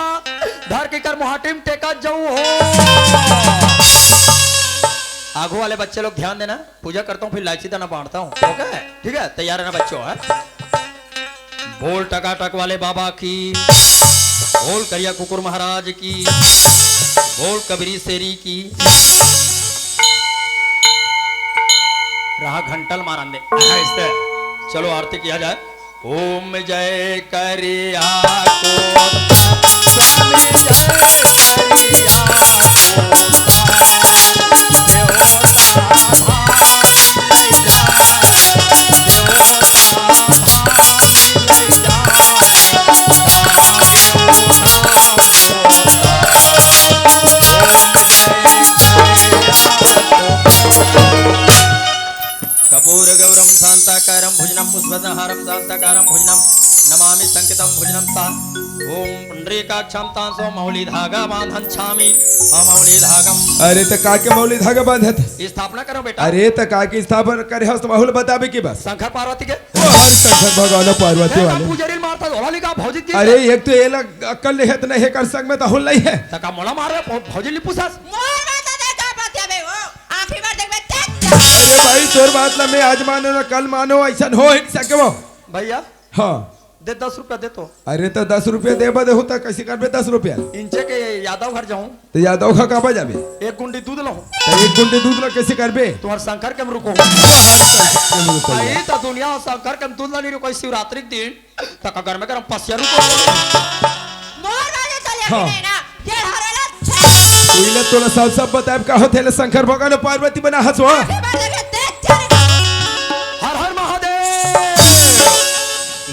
धर के कर मुहाटी में टेकत जाऊ हो। आगू वाले बच्चे लोग ध्यान देना, पूजा करता हूँ, फिर इलायची दाना बांटता हूँ, ओके? ठीक है, तैयार रहना बच्चों, है? बोल टकाटक वाले बाबा की, बोल करिया कुकुर महाराज की, बोल कबरी शेरी की। रहा घंटल मारन दे। ऐसे। चलो आरती किया जाए। ओम जय करिया को स्वामी जय करिया को स्वामी देवता भाई लैला। कर्पूर गौरम शांताकारम भुजनम पुष्पहारम शांताकारम भुजनम नमामि संकितम भुजनम सा। ओम पुंडरीकाक्षम तासो मौली धागा बांधन छामी। हाँ, मौली धागम। अरे त का के मौली धागा बांधत? स्थापना करो बेटा। अरे त का के स्थापना करे हस त माहौल बताबे की बस। शंकर पार्वती के। ओ हर शंकर भगवान पार्वती हे, वाले। पुजारी मारता होला लिखा भौजी की। अरे एक तो ये लग अक्कल नहीं है त नहीं कर संग में त हुल नहीं है। त का मोला मारबे भौ-, भौजी ली पूछस। मोर बात ला देख का बात आवे हो। आखिरी बार देखबे तेज। अरे भाई तोर बात ला मैं आज मानो ना कल मानो ऐसा हो ही सके वो। भैया। हाँ। दे दस रुपया दे तो। अरे तो दस रुपया दे बदे होता कैसे करबे दस रुपया? इंचे के यादव घर जाऊं। तो यादव घर काबा जाबे? एक गुंडी दूध लाऊं। तो एक गुंडी दूध ला कैसे करबे? तुम्हार शंकर के हम रुको। शंकर के हम रुको। आई तो दुनिया शंकर के हम दूध ला नहीं रुको शिवरात्रि के दिन। तक गरमे गरम पसिया रुको। मोर बाजे चले हाँ। ना, ये हरेला छे। उइले तोला सब, सब बताएब का होथे ले शंकर भगवान पार्वती बना हसवा। आगे बढ़ लगे, देख चले। हर हर महादेव।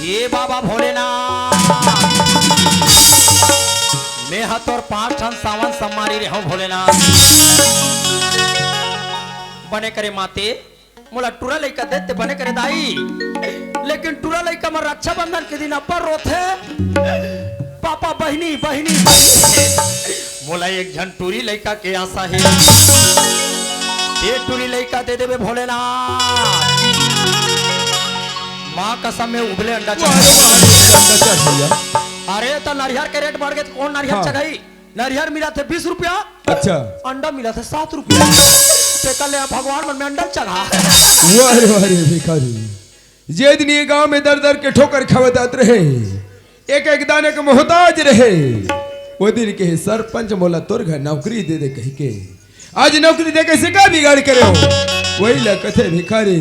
ये बाबा भोलेनाथ। मैं हा तोर पांच ठन सावन सम्मारी रेहो भोलेनाथ। बने करे माते। मोला टूरा लइका दे ते बने करे दाई, लेकिन टूरा लइका मन रक्षाबंधन के दिन अब्बड़ रोथे। पापा बहिनी, बहिनी, बहिनी। मोला एक झन टूरी लइका के आशा हे। ये टूरी लइका दे देबे भोलेनाथ। माँ कसम में उबले अंडा चढ़ा। अरे त नरिहर के रेट बढ़ गए त कौन नरिहर हाँ। चढ़ाई? नरिहर मिलत हे बीस रुपया। अच्छा। अंडा मिलत हे सात रुपया। तेकर ले भगवान मन में अंडा चढ़ा। वाह रे, वाह रे, भिखारी। जे दिन ये गांव में दर दर के ठोकर खावत आत रहे, एक एक दाने के मोहताज रहे, वो दिन के सरपंच मोला तोर घर नौकरी दे दे कहि के। आज नौकरी दे के से का बिगाड़ करे हो? वही ला कथे भिखारी।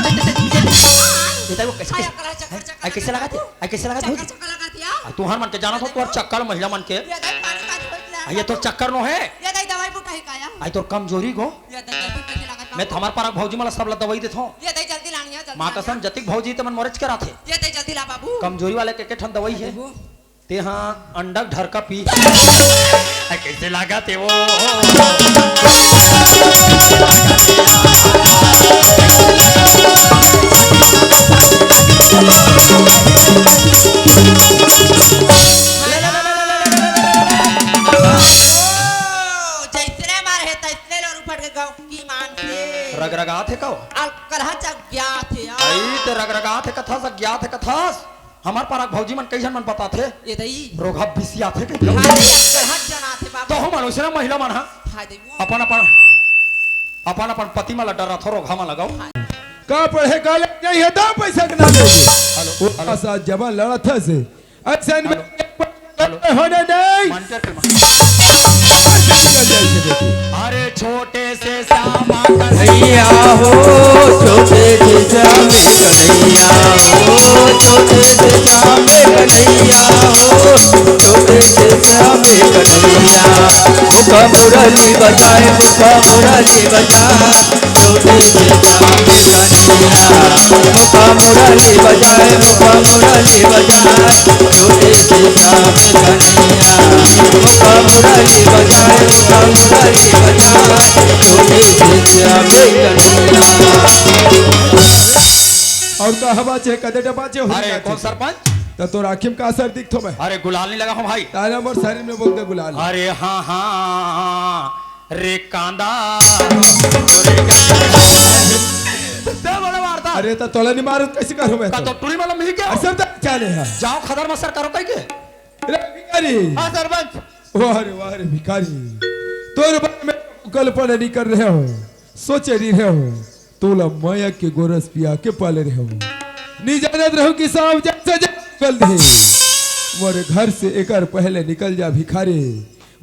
ये दाई वो कैसे, कैसे, अकला चक्कर, चक्कर आई कैसे लगा थे? आई कैसे लगा थे? चक्कर, चक्कर लगा थे। आ, तुहर मन के जाना था, तुहर चक्कर महिला मन के। ये दाई पानी, पानी, पानी। आ, ये तो चक्कर नो है। ये दाई दवाई बूटा है काया? आई तोर कमजोरी गो। ये दाई दवाई बूटा है लगा मैं था। हमार पारा भौजी मन ला सब ला दवाई देथों। ये दाई जल्दी लानिया, जल्दी माँ लानिया। कसम जतिक भौजी ते मन मोरेच कराथे। ये दाई जल्दी ला बाबू। कमजोरी वाले के, के ठन दवाई है। बाबू। तेहा अंडा ढरका पी। ऐ, कैसे लागत हे वो? जैसने मार हे, तैसने लोर उफट के गौ की मान के। रगरगात हे का? अउ कलहा च अज्ञात हे, आ। आई ते रगरगात हे कथस, अज्ञात हे कथस। हमार पारा के भौजी मन कई झन मन बताथे, ये दई। रोगहा बिसियाथे कहिके। हाँ, ये कलहा जनाथे बाबू। तो हम मनुष्य ना महिला मन हा। हाँ, दई वो। अपन, अपन, अपन, अपन पति मन ला डराथो, रोगहा मन लगाओ। हाँ। का पढ़े का ले नहीं हे, दो पैसा के ना दे। हेलो, वो हेलो। असा जब लड़त हे से। अइसन में हेलो। हेलो। होने नहीं। मंटर के मंटर। अरे छोटे से श्यामा कन्हैया हो, छोटे से श्याम कन्हैया हो, छोटे से श्याम कन्हैया हो, छोटे से श्याम कन्हैया। मुख मुरली बजाए, मुख मुरली बजाए। छोटे से श्याम कन्हैया, मुख मुरली बजाए, मुख मुरली बजाए। छोटे से श्याम कन्हैया, मुख मुरली बजाए, मुख मुरली बजाए। छोटे से श्याम कन्हैया। अउ का हवा चे, कदे डबा चे, हो अरे, कौन सरपंच? त तोर आँखी में का असर दिखथों मैं? अरे, गुलाल नहीं लगा हूँ भाई। तारा मोर शरीर में बोल दे गुलाल। अरे, हाँ, हाँ, हाँ। रे कांदा। ते बोले मारता। अरे त तोला नहीं मारूँ त कैसे करूँ मैं का तो? तो टूरी मालूम नहीं क्या? असल तक चाले है। जाओ खदर मसर करो कहीं के। रे भिखारी। हाँ सरपंच। वाह रे वाह रे भिखारी। तोर बारे में कल्पना नहीं कर रहे हो, सोचे नहीं रहे हो। तोला मया के गोरस पिया के पाले रहे हो। नहीं जानत रहो कि सांप जैसे जल दे। मोर घर से एकर पहले निकल जा भिखारी।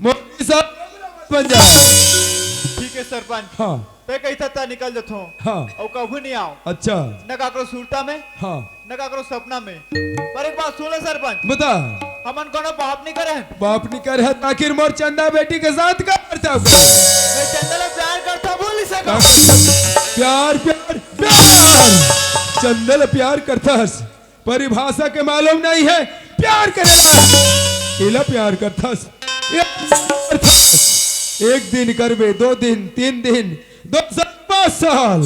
मोर साथ बन जा। ठीक है सरपंच। हाँ। तैं कहिथा त निकल जथों। हाँ। अउ कभू नहीं आव। अच्छा। न काकरो सुरता में, हाँ। न काकरो सपना में। पर एक बात सुन ले सरपंच। बता। हमन कोनो पाप नहीं करे हन। पाप नहीं करे हन, आखिर मोर चंदा बेटी के साथ का करथस? मैं चंदा ला प्यार करथों, बोल नहीं सका। प्यार, प्यार, प्यार। चंदा ला प्यार करथस। परिभाषा के मालूम नहीं है, प्यार करे ला। एला प्यार करथस, एला प्यार करथस। एक दिन करबे, दो दिन, तीन दिन, दो साल, पाँच साल,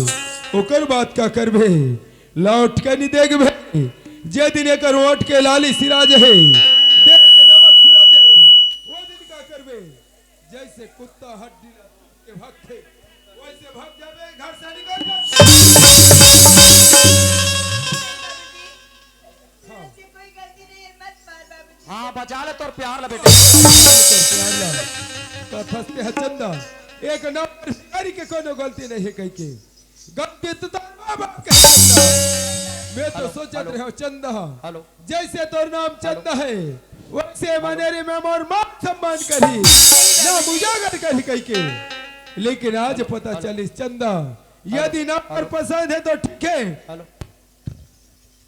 ओकर बाद का करबे? लौट के नहीं देखबे। जे दिन एकर ओठ के लाली सिरा जही, देह के नमक सिरा जही, वो दिन का करबे? जैसे कुत्ता हड्डी ला के भागथे, वैसे भाग जाबे, घर से निकल जा। हाँ। कोई गलती नहीं है, मत मार बाबूजी। हाँ, बचा ले तोर प्यार ला बेटा। तोर प्यार ला। तो फंसते हैं चंदा। एक नंबर शिकारी के कोनो गलती नहीं है कह के। गलती तो तोर माँ बाप के है चंदा। मैं तो हेलो, सोचत हेलो। रहे हूँ चंदा। हेलो। जैसे तोर नाम चंदा है, वैसे मनेरी में मोर मान सम्मान करही, नाम उजागर करही कहिके। लेकिन आज पता चलिस चंदा, यदि नाम मोर पसंद है तो ठीक है।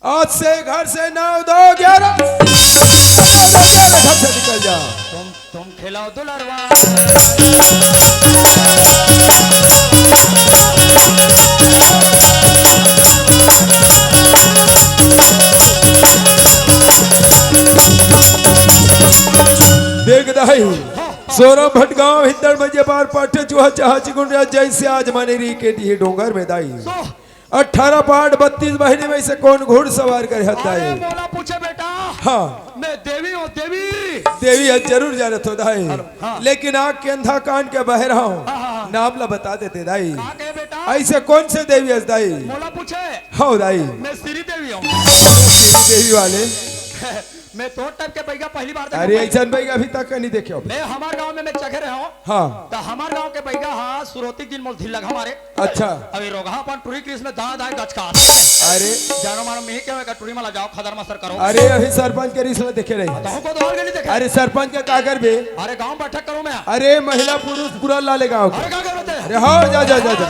आज से घर से नौ दो ग्यारह, घर से निकल जा। तुम तुम खिलाओ दुलरवा। देख दाई, सोरम भटगांव हिंदर मजे बार पाठे चूहा चाहा चिकुन रिया जैसे आज मनेरी के डीह डोंगर में दाई। अठारह पाठ बत्तीस बहिनी में से कौन घुड़सवार करे हत अरे दाई? मोला पूछे बेटा। हाँ। मैं देवी हूँ, देवी। देवी है जरूर जानत हो दाई। हाँ। लेकिन आँख के अंधा कान के बहरा हूँ। हाँ, हाँ, हाँ। नाम ला बता देते दाई। का कहे बेटा? ऐसे कौन से देवी है दाई? मोला पूछे। हाँ दाई। मैं श्री देवी हूँ। श्री देवी वाले। मैं तोर टाइप के बैगा पहली बार देखा अरे भाई। ऐसन बैगा अभी तक नहीं देखे हो। मैं हमार गांव में मैं चघे रहे हूँ। हाँ। तो हमार गांव के बैगा हाँ सुरोती दिन मोल ढील लगा मारे। अच्छा। अभी रोगहा अपन टुरी क्रिस में दांय दांय गचका। अरे। जानो मानो मिही के का टुरी मला जाओ खदर मसर करो। अरे अभी सरपंच के रिस में देखे रही। तो हमको तो और गली देखे। अरे सरपंच का का करबे? अरे गांव बैठक करो मैं। अरे महिला पुरुष पूरा लाले गांव के। अरे का करते? अरे हाँ जा जा जा जा।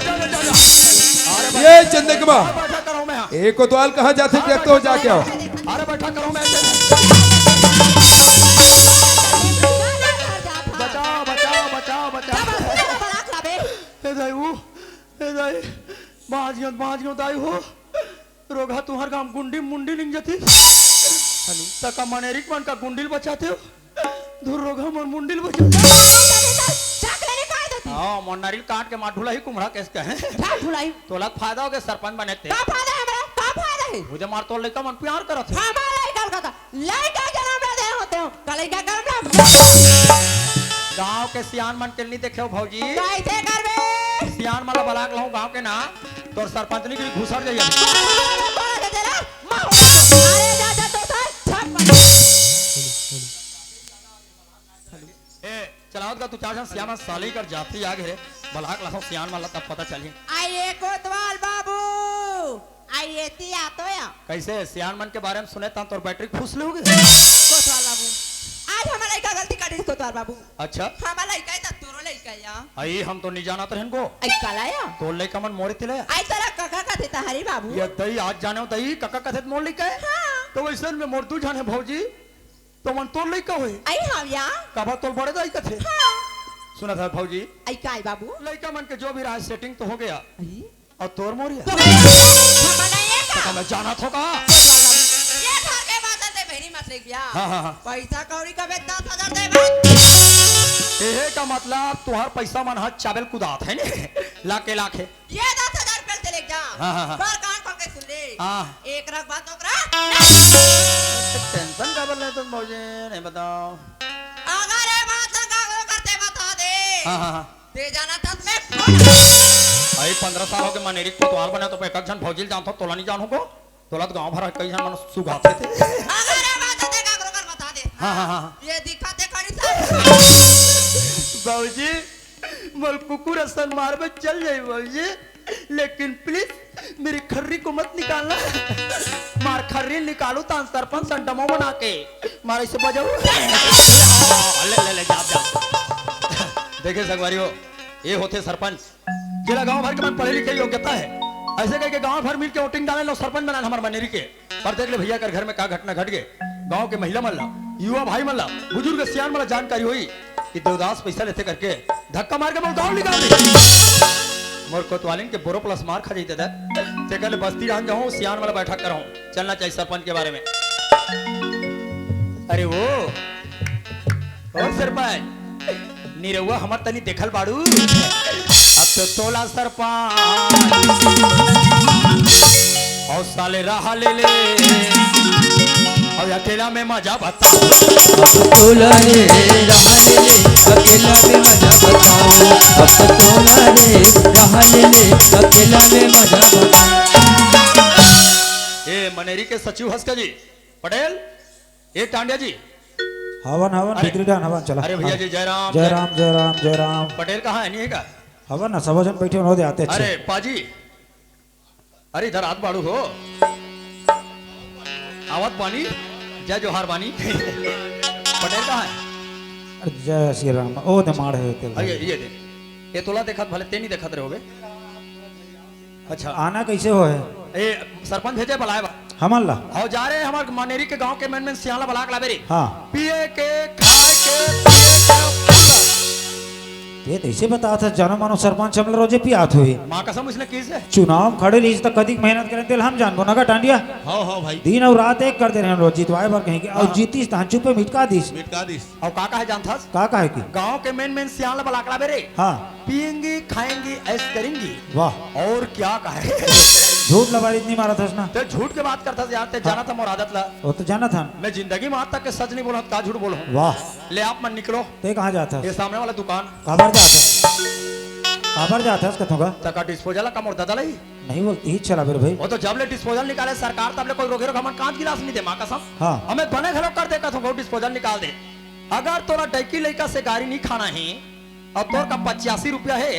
अरे ये चंदकमा। बैठक करो मैं। ए कोतवाल कहाँ जाथे हाँ, देख तो बैठक जाके करो आओ। मैं। अरे बैठक करो मैं। बचाओ बचाओ बचाओ बचाओ। ए दाई वो, ए दाई, बाज गयो, बाज गयो दाई हो। रोगहा तुहर गांव गुंडी मुंडी लिंग जती। हेलो। तका मनेरिक मन का गुंडील बचाते हो। धुर रोगहा मोर मुंडील बचाते। हाँ, मोर नारियल काट के मार ढुलाई कुम्हड़ा केस कहे। ढुलाई। तोला फायदा हो गया सरपंच बने ते। का फायदा है हमरा? का फायदा है? मुझे मार तोर लइका मन प्यार करत है। हमार लइका का लइका जनम ले दे होते हो, का लइका जनम ले। गांव के सियान मन के नहीं देखे हो भौजी। कैसे करबे? सियान मन ला बलाक लाऊं गांव के ना, तोर सरपंचनी के घुसर जाइए। अरे जा जा तो सर, छप। ए, चलावत का तू चार जन सियान मन साली कर जाती आ घरे, बलाक लाऊं सियान मन ला तब पता चली। आइए कोतवाल बाबू। आई एती आतो या। कैसे सियान मन के बारे में सुने तन तोर बैटरी फुस ले होगे? कोतवाल बाबू, आज हमर लइका गलती कर दिस कोतवाल बाबू। अच्छा। हमर लइका है त तोरो लइका या। आई हम तो नहीं जानत रहन को। आई काला या? तोर लइका मन मोरे तिले। आई तोला कका कथे त हरी बाबू। ये दई आज जाने हो दई कका कथे त मोर लइका है। हाँ। तो वैसन में मोर दू जाने भौजी। तो मन तोर लइका होई। आई हाँ या। काबर तोर बड़े दाई कथे। हाँ। सुना था भौजी। आई काय बाबू? लइका मन के जो भी रहा सेटिंग तो हो गया। आई। अउ तोर मोरिया? तो हमन नहीं है का? तो मैं जानत हो का? ये घर के बात ते बहिनी मत लेके गया। हाँ, हाँ, हाँ। पैसा कौड़ी का बे दस हजार दे बा। एहे का मतलब तुहार पैसा मन हा चाबेल कुदात है ने? लाखे, लाखे। ये दस हजार रुपया ते लेके जा। हाँ, हाँ, हाँ। पर कान खोल के सुन ले। हाँ। एक रख बात ओकरा। टेंशन काबर ले तुम भौजी, नहीं बताओ। अगर ये बात ना गागरो करते बता दे। हाँ, हाँ, हाँ। ते जाना था मैं कौन? भाई, पंद्रह साल हो गए, मनेरी कोतवाल बना तो एक झन भौजील जानता, तोला नहीं जानू को? तोला तो गांव भर कई झन मन सुगाते थे। अगर ये बात है, देखा करो, कर बता दे। हाँ, हाँ, हाँ, हाँ। ये दिखा, देखा नहीं था। बाबूजी, मोर कुकुर असन मार में चल जाई बाबूजी, लेकिन प्लीज मेरी खर्री को मत निकालना। मार खर्री निकालू तान सरपंच संडमो बना के मार इसे बजाऊ। ले, ले, ले, जा, जा। देखे संगवारी हो, ये होते सरपंच, जेला गांव भर के मन पढ़े लिखे योग्यता है, ऐसे कह के गांव भर मिल के वोटिंग डाले लो सरपंच बनाए हमारे मनेरी के। पर देख ले भैया कर घर में का घटना घट गए। गांव के महिला मन ला, युवा भाई मन ला, बुजुर्ग सियान मन ला जानकारी होई कि देवदास पैसा लेथे करके धक्का मार के मोर गांव निकाल दे। मोर कोतवालिन के बोरो प्लस मार खा जइते दा। तेकर ले बस्ती डाहन जाहूं, सियान मन ला बैठक करहूं। चलना चाहिए सरपंच के बारे में। अरे वो, और सरपंच, निरहुआ हमर तनी देखल बाड़ू। अब तो तोला सरपंच। और साले रहा ले ले। और अकेला में मजा बता। अब तो तोला रे, रहा ले ले, अकेला में मजा बताओ। अब तो तोला रे, रहा ले ले, अकेला में मजा बताओ। ए मनेरी के सचिव हंसका जी, पटेल, ए टांडिया जी। हवन, हवन, अरे, भीतरी डान, हवन, चला। अरे भैया जी, जय राम, जय जय राम, जय राम, जय राम। पटेल कहाँ है, नहीं है का? हवन ना, सब जन बैठे हों, दे आते अच्छे। अरे पाजी, अरे इधर आत बाड़ू हो। आवत पानी, जय जोहार बानी। पटेल कहाँ है? अरे जय श्री राम, ओ दे माड़ है तेल अरे भाई। ये दे, ये तोला देखत भले ते नहीं देखत रहे होबे। अच्छा। आना कैसे हो है? ए, सरपंच भेजे बलाए बा। हमन ला? हव जा रे, हमर मनेरी के गांव के मेन मेन सियान ला बलाक लाबे रे। हाँ। पिए के, खाए के, पिए के, पूरा। ते तइसे बतात हस, जानो मानो सरपंच हमला रोजे पियात होही। माँ कसम, उसने किस है? चुनाव में खड़े रहिस त कतिक मेहनत करे तेला हम जानबो ना का टांडिया। हाँ, हाँ भाई। दिन अउ रात एक कर दे रहे हैं रोज जितवाए बर कहीं के। अउ हाँ। जीतिस तहां चुप्पे मिटका दिस। मिटका दिस। अउ का कहे जानथस? का कहे कि? गांव के मेन मेन सियान ला बलाक लाबे रे। हाँ। पिएंगी, खाएंगी, ऐश करेंगी। वाह। और क्या कहे? झूठ लबारी इतनी मारत हस ना। ते झूठ के बात करथस यार, ते हाँ। जानत ह मोर आदत ला। वो तो जानत हन। मैं जिंदगी में आज तक के सच नहीं बोला, का झूठ बोलूं? वाह। ले आप मन निकलो। ते कहाँ जात हस? ये सामने वाला दुकान। काबर जात हस? काबर जात हस कथों का? तका डिस्पोजल का मोर दादा लाई? नहीं बोलती ही चला बेर भाई। वो तो जब ले डिस्पोजल निकाले सरकार तब ले कोई रोगे रोग हमन कांच गिलास नहीं दे माँ कसम। हाँ। हमें बने घलो कर दे कथों को डिस्पोजल निकाल दे। अगर तोला डैकी लइका से गारी नहीं खाना ही, अब तोर का पचासी रुपया है,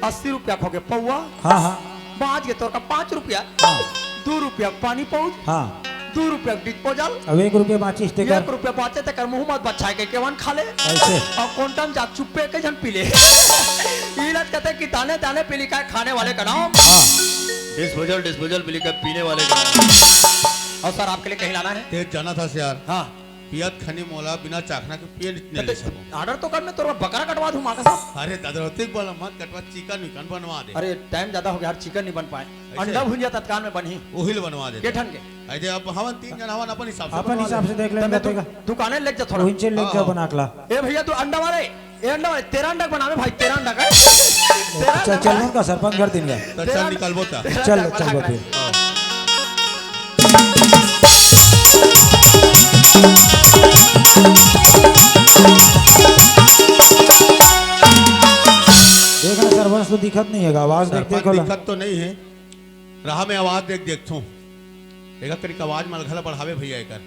अस्सी रुपया खो के पौवा। हाँ, हाँ। बाँच गे तोर का पाँच रुपया। हाँ। दू रुपया पानी पौज। हाँ। दू रुपया डिस्पोजल। अब एक रुपया बाँचिस तेकर। एक रुपया बाँचे तेकर मुँह मत बछाए के केवन खा ले। ऐसे। अउ कोंटम जा चुप्पे के झन पी ले। इलाज कहते कि दाने दाने पी लिखा है खाने वाले का नाम। हाँ। डिस्पोजल, डिस्पोजल पी लिखा है पीने वाले का नाम। और सर आपके लिए कहीं लाना है? तेज जाना था यार। हाँ। पियत खनी मोला बिना चाखना के पिए नहीं ले सकूं। ऑर्डर तो कर, मैं तोर बकरा कटवा दूं माँ कसम। अरे दादा, ओतिक बोला मत कटवा, चिकन विकन बनवा दे। अरे टाइम ज्यादा हो गया यार, चिकन नहीं बन पाए। ऐसे? अंडा भुंजिया तत्काल में बनही। ओही ले बनवा दे। के ठन के? अरे अब हमन तीन जन हवन, अपन हिसाब से अपन बनवा हिसाब ले। से देख लेंगे तब मैं तू तेगा। दुकाने ले जा थोड़ा। उहिंचे ले जा हाँ। बना के ला। ए भैया तू अंडा वाले, ए अंडा वाले, तेरा अंडा बनावे भाई, तेरा अंडा का। तेरा चल, अंडा चल, का। उनका सरपंच घर दिन गए। तो तेरा चल अंडा निकलबो ता। तेरा चल, अंडा चल, बना के बे। ला। हाँ। देख ना, सरपंच तो दिखत नहीं है, आवाज देख, सरपंच देख ला। दिखत तो नहीं है, रहा मैं आवाज देख, देखथों। एकर तरीका आवाज मलघला बढ़ावे भैया एकर।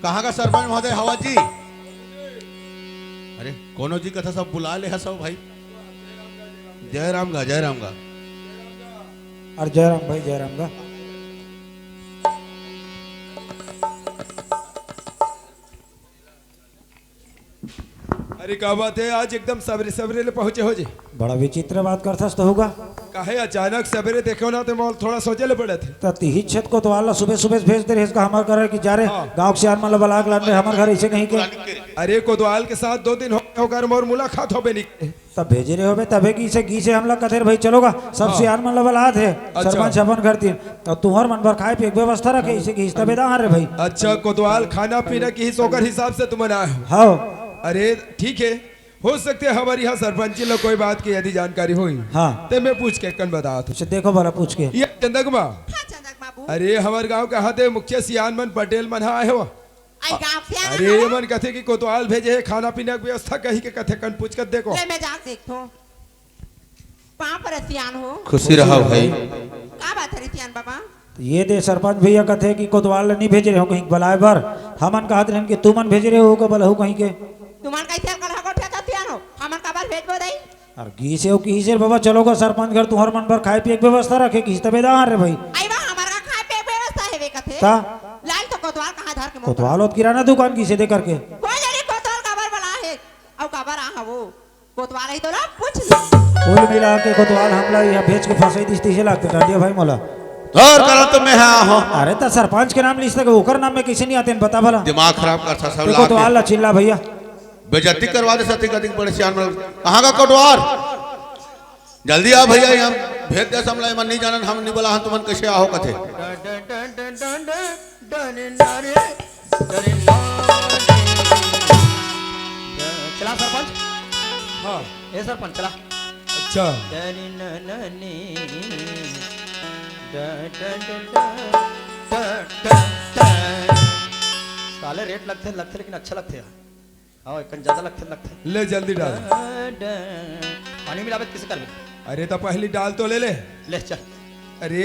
कहाँ का सरपंच महोदय हवा जी? अरे, कोनो जी कथा सब बुला ले है सब भाई। जय राम गा, जय राम गा। अरे जय राम भाई, जय राम गा। अरे का बात है, आज एकदम सबेरे सबेरे ले पहुंचे हो जी। बड़ा विचित्र बात करथस तो होगा। काहे अचानक सबेरे देखे हो ना, तो मोल थोड़ा सोचे ले पड़त है। त तिही छत कोतवाल ला सुबह सुबह भेज दे रहे इसका हमार घर कि जा रे, हाँ। गांव के सियान मन ला बलाक लान रे, हमार घर ऐसे कहीं के। अरे कोतवाल के साथ दो दिन हो गए होकर मोर मुलाकात होबे नहीं करे। तब भेजे रहे होबे, तबे की से, की से हमला कथे रे भाई, चलोगा, सब हाँ। सियान मन ला बलात है, अच्छा। सरपंच अपन घर तीन। तब तुहर मन बर खाए पिए के व्यवस्था रखे, इसे की तबे दा रे भाई। अच्छा, कोतवाल खाना पीना की ही सोकर हिसाब से तुमन आए हो। हाँ। अरे, ठीक है, हो सकते है हमारे यहाँ सरपंच ला कोई बात की यदि जानकारी होई। हाँ। ते मैं पूछ के कन बता तू। अच्छा, देखो भला पूछ के। ये चंदक माँ। हाँ, चंदक बाबू। अरे, हमारे गांव का हाथे मुखिया सियान मन पटेल मन हाँ आए हो। आई गांव से आना अरे, है? ये मन कथे कि कोतवाल भेजे है, खाना पीना की व्यवस्था कही के कथे कन पूछ कर देखो। ले, मैं जाके देखथों। पाँव पर सियान हो। खुशी रहा भाई। का बात है रे सियान बाबा? तो ये दे सरपंच भैया कथे कि कोतवाल नहीं भेजे रहे हो कहीं बुलाए बर। हमन कहत रहन कि तुमन भेजे रहे हो का बलहू कहीं के। तुमन कैसे कर हको ठेका सियान हो? हमन काबर भेजबो दई? अउ गिसे अउ किहिसे, बाबा, चलो गा सरपंच घर, तुंहर मन बर खाए पिए के व्यवस्था रखे, किहिस तबे दा रे भाई। अई बा, हमर का खाए पिए के व्यवस्था हेवे कथे? ता? लाल तो कोतवाल कहाँ धर के मोर कोतवाल होत किराना दुकान गिसे दे करके। कोई जनी कोतवाल काबर बला हे, अउ काबर आ हवो? कोतवाल ही तो ना पूछ ले। कुल मिला के कोतवाल हमला यहाँ भेज के फंसाई दिस, तइसे लागथे टांडिया भाई मोला। तोर करा तो मैं हा हो। अरे, त सरपंच के नाम लिस तक ओकर नाम में कइसे नहीं आते हैं, बता भला। दिमाग खराब करथा सब तो ला के। कोतवाल ला चिल्ला भैया। बेइज्जती करवा दे सती कदी बड़े सियान मन। कहाँ का कोटवार? जल्दी आ भैया, यहाँ भेज दे हमला, एमन नहीं जानन, हम नहीं बोला हन, तुमन कैसे आहो कथे। चला सरपंच। हाँ। ए सरपंच, चला। अच्छा। साले रेट लगथे, लगथे, लेकिन अच्छा लगथे यार। हाँ, एक कन ज्यादा लगथे, लगथे। ले जल्दी डाल। पानी मिलावे त किसे करबे? अरे, त पहली डाल तो ले ले। ले, चल। अरे,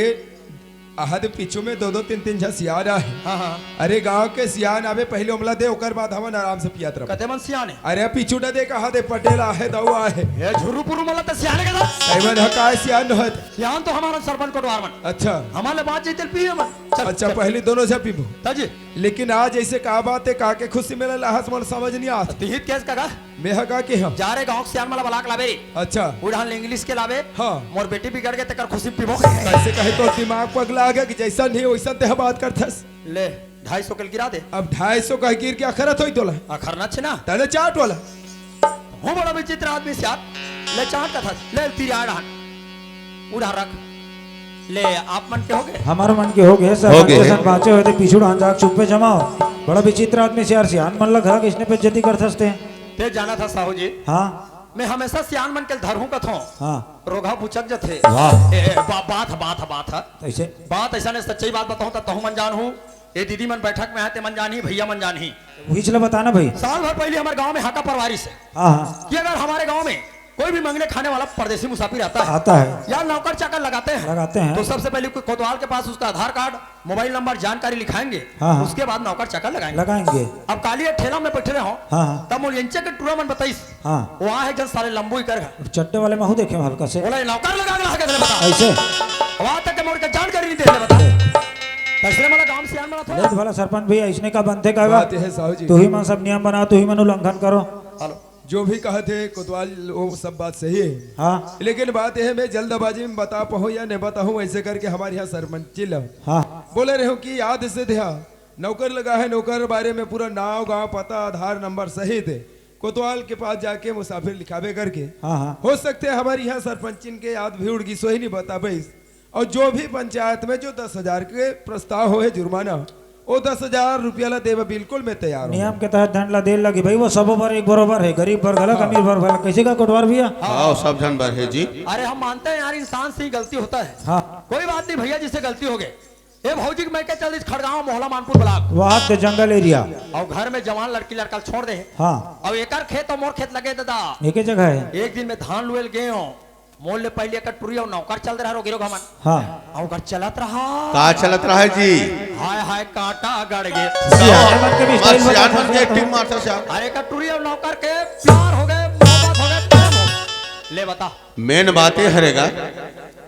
अहा दे पीछू में दो दो तीन तीन झन सियान आहे। हाँ, हाँ। अरे, गांव के सियान आवे, पहले ओमला दे, ओकर बाद हमन आराम से पियत रहबो। कते मन सियान हे? अरे, पीछू न दे, कहा दे, पटेल आहे, दाऊ आहे। ये झुर्रू पुर्रू मन ला त सियान कथे। कई मन ह काय सियान होत? सियान तो हमर सरपंच कोटवार मन। अच्छा। हमर ले बात जइते पिए मन। चल, अच्छा, चल। पहली दोनों से पीबो। त जी। लेकिन आज ऐसे का बात हे, का के खुशी में लाहस, मोला समझ नहीं आत। तिहित केस का का? मैं ह का के हम? जा रे गांव के सियान मन ला बला के लाबे रे। अच्छा। उड़ान ले इंग्लिश के लाबे। हाँ। मोर बेटी बिगड़ गे, तेकर खुशी पीबो। कैसे कहे तो दिमाग पगला गया कि जैसा नहीं वैसा तेह बात करथस। ले, ढाई सौ के गिरा दे। अब ढाई सौ का गिर के अखरत होई तोला। अखरना छे ना। तले चाट वाला। हो बड़ा विचित्र आदमी सियान। ले चाट कथस। ले तिरिया डाहन। उड़ा रख। ले, आप मन के होगे? हमर मन के होगे, सर, हो गे। मन के सन बाँचे होय ते पीछू डाहन जाके चुप्पे जमाओ। बड़ा विचित्र आदमी सियान, सियान मन ल घरा कइसने बेइज्जती करथस ते। ते जानथस साहू जी, हाँ। मैं हमेशा सियान मन के धरहूँ कथों। हाँ। रोगहा बुचक जथे। वाह। ए, ए, बा-, बात ह, बात ह, बात ह। कइसे? बात अइसन हे, सच्चाई बात बताहूँ त तहूँ मन जानहू। ए दीदी मन बैठक में हे, ते मन जानही, भैया मन जानही। उहीच ल बता ना भाई। साल भर पहिली हमर गाँव में हाका परवारिस हे। हाँ, हाँ। कि अगर हमर गाँव में कोई भी मंगने खाने वाला परदेसी मुसाफिर आता है, आता है। या नौकर चाकर लगाते हैं, लगाते हैं। तो सबसे पहले को-, कोतवाल के पास उसका आधार कार्ड, मोबाइल नंबर, जानकारी लिखाएंगे। हाँ, हाँ। उसके बाद नौकर चाकर लगाएंगे। लगाएंगे। अब काली एक ठेला में बैठे रहे हो, हाँ, हाँ। तब मोर एंचे के टूरा मन बताइस। हाँ। वो आहे एक जन साले लंबू ही कर घर। चड्डे वाले महू देखे हूँ हल्का से। बोला, "ये नौकर लगा के रहा है, बता।" ऐसे? वहाँ तक के मोर के जानकारी नहीं देते, बता। तसले मला गांव सियान मला थोड़ा। ले भला सरपंच भैया, इसने का बनथे का? बात ये है साहू जी। तू ही मन सब नियम बनाओ, तू ही मन उल्लंघन करो। हेलो। जो भी कहत हे कोतवाल, वो सब बात सही है। हाँ। लेकिन बात यह है, मैं जल्दबाजी में बता पाऊँ या नहीं बताऊँ, ऐसे करके हमारे यहाँ सरपंच चिल्ला। हाँ। बोले रहे हो कि याद से ध्यान, नौकर लगा है, नौकर बारे में पूरा नाव, गांव, पता, आधार नंबर सहित कोतवाल के पास जाके मुसाफिर लिखावे करके। हाँ, हाँ। हो सकते है हमारे यहाँ सरपंचिन के याद भी उड़ गई, सोही नहीं बता पाइस। और जो भी पंचायत में जो दस हजार के प्रस्ताव होए जुर्माना, वो दस हजार रुपया ला देवे बिल्कुल मैं तैयार हूँ। नियम के तहत धन ला देल लगी भाई, वो सबो बर एक बरोबर है, गरीब बर घलक, हाँ। अमीर बर घलक। कैसे का कोटवार भैया? हाँ, सब झन बर है जी। अरे हम मानते हैं यार, इंसान से ही गलती होता है। हाँ। कोई बात नहीं भैया, जिससे गलती हो गई। ए भौजी के मैं के चल दिस खड़गांव मोहला मानपुर ब्लॉक। वहाँ के जंगल एरिया। और घर में जवान लड़की लड़का छोड़ दे। हाँ। और एकर खेत और मोर खेत लगे दादा। एक ही जगह है। एक दिन में धान लुएल गए हो, मोर ले पहले एक टुरी और नौकर चल रहा रोगी रोग हमन। हाँ। और ओकर चलत रहा। का चलत रहा है जी? हाय हाय कांटा गड़ गे। सियान मन के भी बस style सियान बता मन के सकते हैं। Acting मारता सियान। अरे का टुरी और नौकर के प्यार हो गए, मोहब्बत हो गए, प्रेम हो गए। ले बता। Main बात ये हरेगा।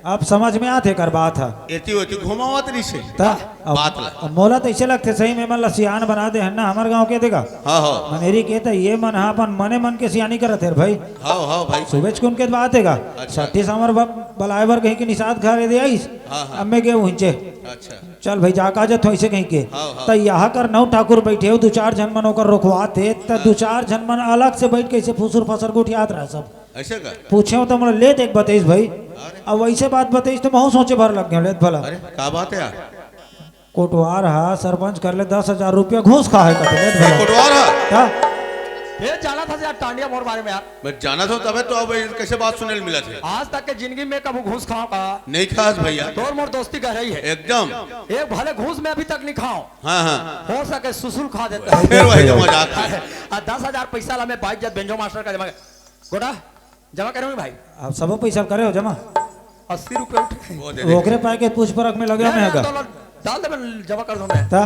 अब समझ में आथे कर बात ह। एती ओती घुमावत रहिसे। त अब, बात ला। अब मोला तो ऐसे लगथे सही में मन ला सियान बना दे है ना हमर गांव के देखा। हाँ, हाँ। मनेरी के त ये मन हा अपन मने मन के सियानी करत हे रे भाई। हाँ, हाँ भाई। सुबेच कुन के बात हे गा। अच्छा। सट्ठी सामर ब-, बलाए बर कहीं के निषाद घर दे आइस। हाँ, हाँ। अब मैं गए उहिंचे। अच्छा। चल भाई जा का जत हो ऐसे कहीं के। हाँ, हाँ। त यहाँ कर नौ ठाकुर बैठे हो, दो चार झन मन ओकर रोकवात हे, त हाँ। दो चार झन मन अलग से बैठ के ऐसे फुसुर फसर गोठियात रहा सब। ऐसे का? पूछे हो तो मोला लेत एक बतईस भाई। अरे। अब वैसे बात बतईस तो महू सोचे भर लग गए लेत भला। अरे, का बात है यार? कोटवार हा सरपंच कर ले दस हजार रुपया घूस खा है कते लेत ये भला। कोटवार हा? का? ये जाना था यार टांडिया मोर बारे में यार। मैं जाना था तबे तो अब ये कैसे बात सुने मिला थे। आज तक के जिंदगी में कबू घूस खाओ का? नहीं खास भैया। तोर मोर दोस्ती गहराई है। एकदम। एक भले घूस मैं अभी तक नहीं खाओ। हाँ, हाँ। हो सके सुसुल खा देता है। फिर वही मजाक है। आ, दस हजार पैसा ला मैं बाइक जब बेंजो मास्टर का जमा गोटा, जमा करे हो भाई? आप सबो पैसा करे हो जमा? अस्सी रुपये उठे। वो दे दे। ओकरे पाए के पूछ परख में लगे नहीं, मैं नहीं, का? डाल, डाल दे, मैं जमा कर दूंगा। ता?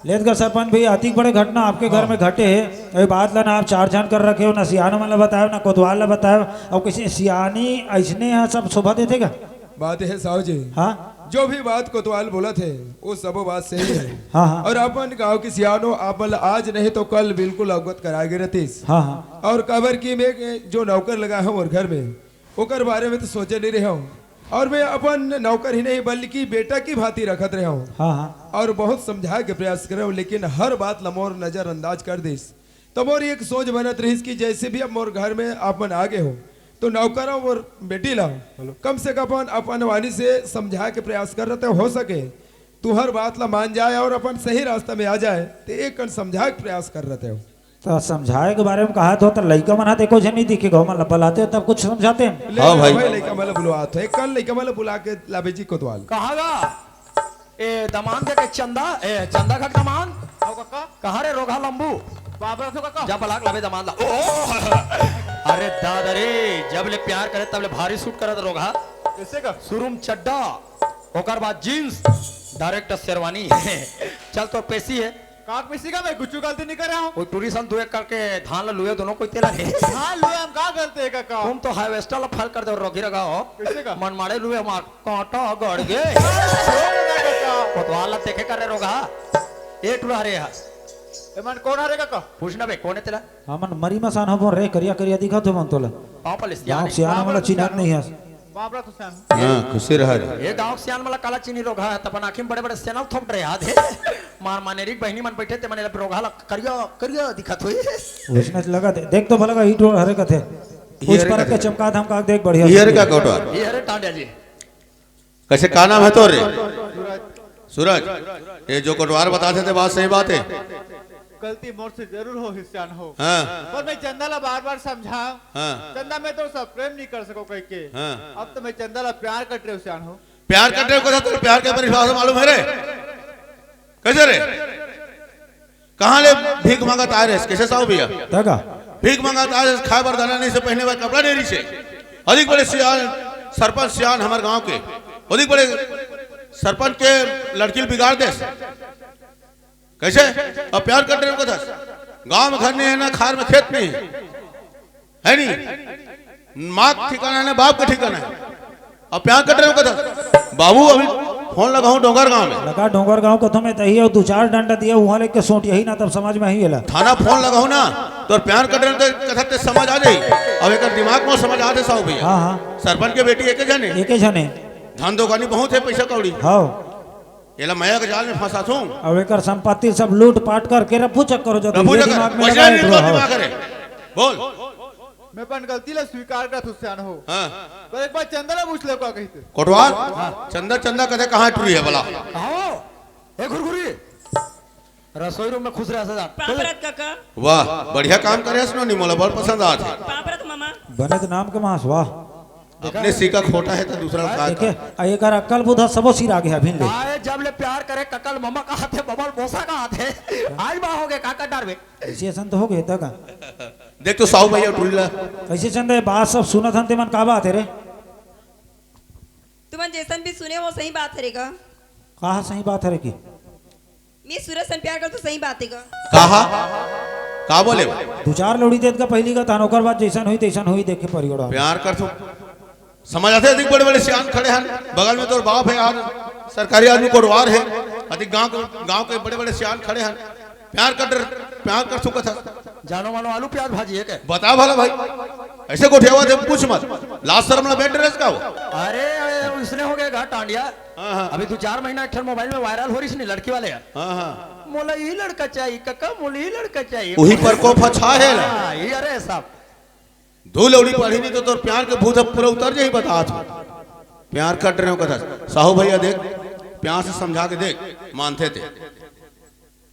लेत गा सरपंच भैया, अतिक बड़े घटना आपके घर हाँ। में घटे हे, ये बात ला ना आप चार झन कर रखे हो, ना सियानो मन ला बतायो, ना कोतवाल ला बतायो, अउ किसी सियानी अइसने ह सब शोभा देथे का? बात हे साहू जी। हाँ। जो भी बात कोतवाल बोलत हे, वो सबो बात सही हे। हाँ, हाँ। अउ अपन गांव के सियानो आप मन ला आज नहीं तो कल बिल्कुल अवगत कराए गे रहतिस। हाँ, हाँ। अउ काबर कि मैं जो नौकर लगा हूँ मोर घर में, ओकर बारे में तो सोचे नहीं रहे हूँ। अउ मैं अपन नौकर ही नहीं बल्कि बेटा की भांति रखत रहे हूँ। हाँ, हाँ। अउ बहुत समझाए के प्रयास करे हूँ, लेकिन हर बात ला मोर नजरअंदाज कर दिस। तो मोर एक सोच बनत रहिस कि जैसे भी अब मोर घर में आप मन आ गे हो, तो नौकर अउ बेटी ला कम से कम अपन, अपन वाणी से समझाए के प्रयास कर रहते हो सके तुहर बात ला मान जाए अउ अपन सही रास्ता में आ जाए, तो एक कन समझाए के प्रयास कर रहते हो। तो समझाए के बारे में कहा तो, तो लइका मन हा तो एको झन नहीं दिखे, गाँव मन ला बलाते हो तब कुछ समझाते हैं। ले हाँ भाई। भाई, लइका मन ला बुलवात हो, एक कन लइका मन ला बुला के लाबे जी कोतवाल। कहाँ गा? ए, दमांद के चंदा, ए, चंदा का दमांद? आओ काका। कहाँ रे रोगहा लंबू? बाबरा थो काका। जा बलाक लाबे दमांद ला। ओ! अरे दादा रे, जब ले प्यार करे तब ले भारी सूट करत रोगहा। कैसे का? शुरू में चड्डा, ओकर बाद जींस, डायरेक्ट शेरवानी। चल तो पेशी हे। काक पेशी का मैं कुछ गलती नहीं कर रहा हूँ। वो टूरी सन तू एक करके धान ला लुए दोनों कोई तेला नहीं। धान लुए हम का गलती हे काका? तुम तो हार्वेस्टर ला फल कर दे रोगी रगा हो। कैसे का? मन मारे लुए हमार कांटा गड़ गे। कोतवाल ला देखे करे रोगहा। ए टूरा हरे हा। ए मन कौन हरे काका? पूछना बे, कौन हे तेला? हमन मरी मसान हबो रे, करिया करिया दिखत हो मन तोला। पाँव पले सियान गाँव हे। सियान हमला चिन्हत नहीं हस। बाबरा तो सियान। हाँ, खुशी रहा रे। ए गाँव सियान मला काला चीनी रोगहा, तपन आँखी में बड़े बड़े सेनल थोप डरे याद हे। मार मानेरिक बहिनी मन बैठे ते मने रोगहा ला करिया करिया दिखत होई। उसने लगा दे, देख तो भला का ईट हरे कथे। ये कुछ हरे परत कथे। के चमका धमका देख बढ़िया ये हरे से। का कोटवार? ये हरे टांड्या जी। कैसे, का नाम है तोर रे? सूरज। ये जो कोटवार बताथे ते बात सही बात हे। गलती मोर से जरूर हो हिस्यान हो। हाँ। पर मैं चंदा ला बार बार समझाऊं। हाँ। चंदा मैं तो सब प्रेम नहीं कर सको कह के। हाँ। अब तो मैं चंदा ला प्यार कर रहे हो सियान हो। प्यार कर रहे हो कथा, तो प्यार के परिभाषा मालूम है रे? कैसे रे? कहाँ ले भीख मांगत आए रहे, कैसे साहू भैया? तगा। भीख मांगत आए रहे, खाए बर दाना नहीं से, पहने बर कपड़ा नहीं रही से। अधिक बड़े सियान, सरपंच सियान हमारे गांव के, अधिक बड़े सरपंच के लड़की बिगाड़ दे। कैसे? अब प्यार कर रहे हो कथा, गांव में घर नहीं है, ना खार में खेत नहीं है। है नी? माँ के ठिकाना है ना बाप के ठिकाना है। अब प्यार कर रहे हो कथा। बाबू अभी फोन लगाऊं डोंगर गांव में। लगा डोंगर गांव कथो में तही अउ दू चार डंडा दिया, उहाँ लेके सोट यही ना तब समझ में ही एला। थाना फोन लगाऊं ना, तो प्यार कर रहे हो तो कथा ते समझ आ जाई। अब एक दिमाग में समझ आते साहू भैया। हाँ, हाँ। सरपंच के बेटी एक जने। एक जने। धन दोकानी बहुत है, पैसा कौड़ी। हाँ। एला मया के जाल में फंसाथूं। अब एकर संपत्ति सब लूट पाट करके रफू चक्कर हो जाता। रफू ये चक्कर। दिमाग में वजह लगा नहीं है, तो हाँ। दिमाग करे। बोल। मैं अपन गलती ला स्वीकार करत हूँ, सियान हो। हाँ। पर एक बार चंदा ला पूछ ले का कहिते। कोटवार? हाँ। चंदा, चंदा कथे कहाँ टुरी है भला? आओ, ए घुरघुरी। रसोई रूम में खुश रह सदा। पाँव परत काका। वाह, बढ़िया काम करे हस नोनी, मोला बड़ पसंद आत हे। पाँव परत मामा। बने तो नाम के मांस, वाह। देखा? अपने सीका खोटा है तो दूसरा का देखे, का? आ एकर अक्कल बुधा सबो सिरा गे अभिन ले। आए जब ले प्यार करे ककल ममा कहाथे, बबल बोसा कहाथे। आज बा हो गए, का कर डारबे? ऐसे असन तो हो गए, तक। देख तो साहू भैया टुरी ला। कैसे चंदे, बात सब सुनत हन, ते मन का बात है रे? तुमन जैसन भी सुने हो, सही बात है रे का? कहा सही बात है रे की? मैं सूरज सन प्यार कर तो सही बात है का? कहा? का बोले? दू चार लोड़ी देत का पहली का तहन, ओकर बाद जैसन हुई तैसन हुई, देखे परिगड़ा। प्यार कर तू। समझ आते, अधिक बड़े बड़े सियान खड़े हैं, बगल में तोर बाप है, आज सरकारी आदमी कोटवार है, अधिक गांव के, गांव के बड़े बड़े सियान खड़े हैं। प्यार कर, प्यार कर तू कथा। जानो मानो आलू प्याज भाजी है क्या? बता भला भाई, ऐसे गोठियावा दे, पूछ मत। लाज शर्म ना बैठ रहे इसका वो। अरे, अरे, इसने हो गया घाट टांडिया। हाँ, हाँ। अभी दू चार महीना एक ठन मोबाइल में वायरल हो रही थी लड़की वाले यार। हाँ, हाँ। मोला ई लड़का चाहिए, कका, मोला ई लड़का चाहिए। वही प्रकोप ह छा हे ला। हाँ, ये अरे साहब। दो लौड़ी पढ़ी नहीं तो तोर प्यार के भूत अब पूरा उतर जाही, बतात हूँ। प्यार कट रहे हो कथा। साहू भैया देख, प्यार से समझा के देख, मानते थे।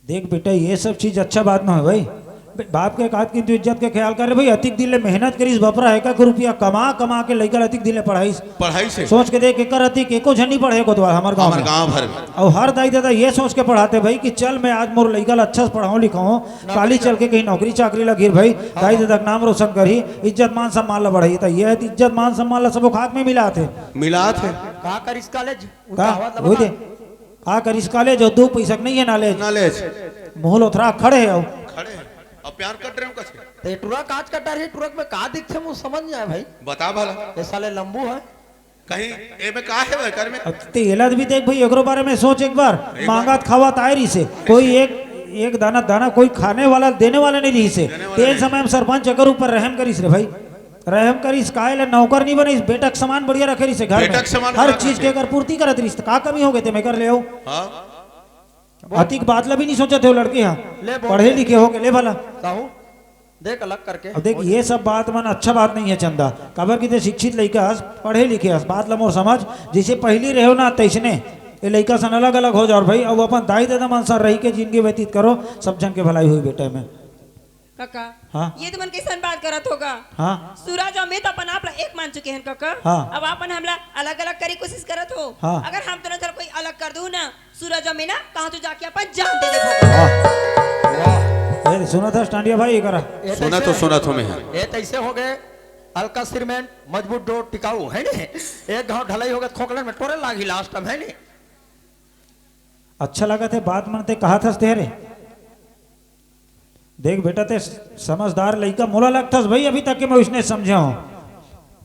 देख बेटा, ये सब चीज अच्छा बात ना है भाई। बे-, बाप के कात किंतु इज्जत के ख्याल कर रे भाई। अतिक दिन ले मेहनत करिस बपरा, एक एक रुपया कमा कमा के लइका ल अतिक दिन ले पढ़ाइस। पढ़ाई से। सोच के देख, एकर अतिक एको झन नहीं पढ़े कोतवाल हमर गांव हमारे में। गांव भर में। अउ हर दाई ददा ये सोच के पढ़ाते भाई कि चल मैं आज मोर लइका ल अच्छा से पढ़ाऊं लिखाऊं, काली चल के कहीं नौकरी चाकरी लगिर भाई, दाई ददा के नाम रोशन करही, इज्जत मान सम्मान ला बढ़ाही। त ये इज्जत मान सम्मान ला सबो खाक में मिलात हे। मिलात हे। का करिस कॉलेज? का? उठावत ला वही बता। दे। का करिस कॉलेज अउ दू पैसा के नहीं है नॉलेज। नॉलेज। मुंह लोथरा खड़े हे अउ। खड़े हे। अब प्यार कट रहे हो कसे? तो ये ट्रक आज कटा रही, ट्रक में का दिखथे, मुझे समझ नहीं आया भाई। बता भला। ये साले लंबू है। कहीं ए में का है वह कर में? अब ते एला भी देख भाई, एकरो बारे में सोच एक बार। एक बार। मांगत खावत आए रही से, कोई एक, एक दाना, दाना कोई खाने वाला, देने वाला नहीं रही से। देने वाला तेन नहीं। समय में सरपंच एकर ऊपर रहम करिस रे भाई, रहम करिस, काहे ले नौकर नहीं बनिस, बेटा के समान बढ़िया रखे रहिस हे घर में। बेटा के समान हर बना चीज के रखे। एकर पूर्ति करत रहिस, त का कमी हो गए ते में कर ले हो? हाँ। अतिक बात ला भी नहीं सोचत हो लड़के हा। ले बोल। पढ़े लिखे हो के ले भला। साहू, देख अलग करके। अब देख, ये सब बात मन अच्छा बात नहीं है चंदा, काबर की ते शिक्षित लइका हस, पढ़े लिखे हस, बात ला मोर समझ, जैसे पहली रहे हो ना तैसने ये लइका सन अलग अलग हो जाओ भाई। अब अपन दाई ददा मन सन रही के जिंदगी व्यतीत करो, सब जन के भलाई हुई बेटा में। काका, हाँ। ये तुमन कैसन बात करत हो गा? हाँ। सूरज अउ मैं तो अपन आप ला एक मान चुके हैं काका। हाँ। अब आपन हमला अलग-अलग करे कोशिश करत हो। हाँ। अगर हम दोनों झन कोई अलग कर दूं ना, सूरज अउ मैं ना, कहाँ तो जाके अपन जान दे देबो। वाह। वाह। ए, सुनत हस टांडिया भाई, ये करा। ये सुनत तो, कैसे? सुनत हो मैं। ये तैसे हो गए, हल्का सीमेंट, मजबूत डोर, टिकाऊ, है नी? एक घाव ढलाई हो गए, खोखलन में टोरे लागी लास्ट में, है नी? अच्छा लगत हे बात मन ते कहा थस ते रे। देख बेटा, ते समझदार लइका मोला लगथस भाई, अभी तक के मैं उसने समझे हूँ।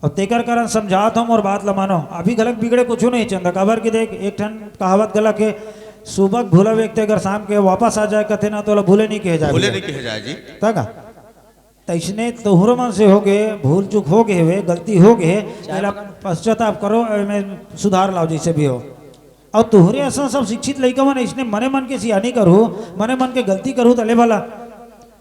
अब तेकर कारण समझात हूँ, मोर बात ल मानो। अभी घलक बिगड़े कुछू नहीं चंदा, काबर कि देख, एक ठन कहावत घलक हे, सुबह के भूला व्यक्ति अगर शाम के वापस आ जाए कथे ना, तो ओला भूले नहीं कहे जाए भूले भैया। नहीं कहे जाए जी। तक तैसने तोहरो मन से हो गए, भूल चूक हो गए हवे, गलती हो गए, चाहे एला मगर पश्चाताप करो, एमे सुधार लाओ जैसे भी हो। अउ तोहरे असन सब शिक्षित लइका मन अइसने मने मन के सियानी करहू, मने मन के गलती करहू, त ले भला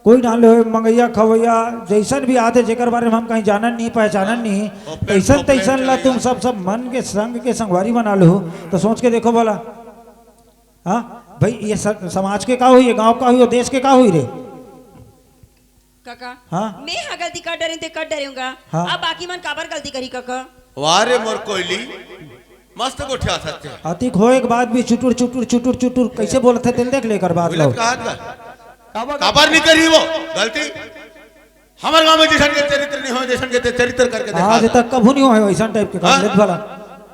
कोई डाल ले होय, मंगइया खवइया जइसन भी आथे, जेकर बारे में हम कहीं जानन नहीं, पहचानन नहीं, ओपन तइसन, ओपन तइसन ला चले तुम जा। सब, सब मन के संग के संगवारी बना लेहू, त सोच के देखो भला। हाँ भाई, ये स-, समाज के का होई, ये गांव का होई, ये देश के का होई रे? काका, हाँ? मैं हा गलती कर डरें ते कर डरेंगा। हाँ। अब बाकी मन काबर गलती करी काका? वाह रे मोर कोयली, मस्त गोठिया सत्य। अतिक होए के बाद भी चुटुर, चुटुर, चुटुर, चुटुर, कैसे बोलत हे, तेल देख लेकर बात बोलत लो। कहा था? काबर काबर नहीं करी वो गलती? हमारे गांव में जैसन के चरित्र नहीं हो, जैसन के ते चरित्र करके देखा आज था। तक कभू नहीं होए वैसन टाइप के काम हाँ? लेत वाला।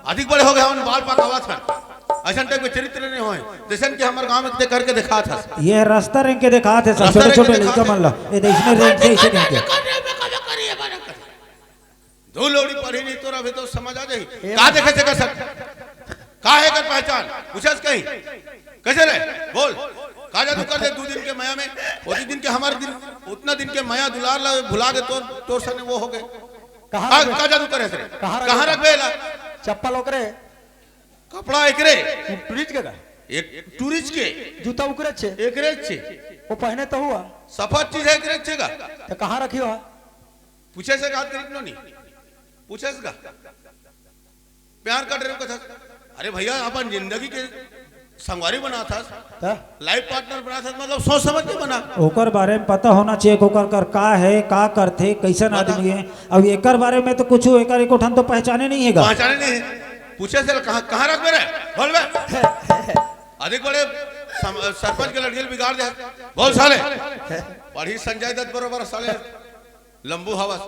अधिक बड़े हो गए, हम बाल पाक आवाज खान। ऐसन टाइप के चरित्र नहीं होए, जैसन के हमारे गांव में ते करके देखा था। ये रास्ता रेंग के देखा थे, सब रास्ता छोटे रेंग के छोटे देखा लइका थे। मन ला। ये देख, इसमें रेंग के, इसे रेंग के। कर रहे, मैं कब करी है, बालक? दो लोड़ी पढ़ी नहीं, तोरा भी तो समझ आ जाही। ए का देखे थे का सर? का है कर पहचान? पूछस कहीं? कैसे रे? बोल। का जादू कर दे दो दिन के मया में? वो दिन के हमारे दिन, उतना दिन के मया दुलार ला भुला के तोर, तोर सने वो हो गए। कहाँ का, रख-, का जादू करे थे? कहाँ रख-, कहाँ रखबे ला? चप्पल ओकरे। कपड़ा एकरे। टूरिस्ट के का? एक टूरिस्ट के। जूता उकरे छे। एकरे छे। वो पहने तो हुआ। सफेद चीज है एकरे छे का? तो कहाँ रखी हुआ? पूछे से बात करी नहीं। पूछे से का? प्यार कर रहे हो कथा। अरे भैया, अपन जिंदगी के संगवारी बना था, त? लाइफ पार्टनर बना था, मतलब सोच समझ के बना। ओकर बारे में पता होना चाहिए, ओकर कर का है, का करथे, कैसन बता। आदमी है। अब एकर बारे में तो कुछ एकर एको ठन तो पहचाने नहीं है गा। पहचाने नहीं है। पूछे से कहाँ, कहाँ रख मेरे? बोल बे। अधिक बड़े सम-, सरपंच के लड़की बिगाड़ दे। बोल साले। पढ़ी संजय दत्त बरोबर साले। लंबू हवस।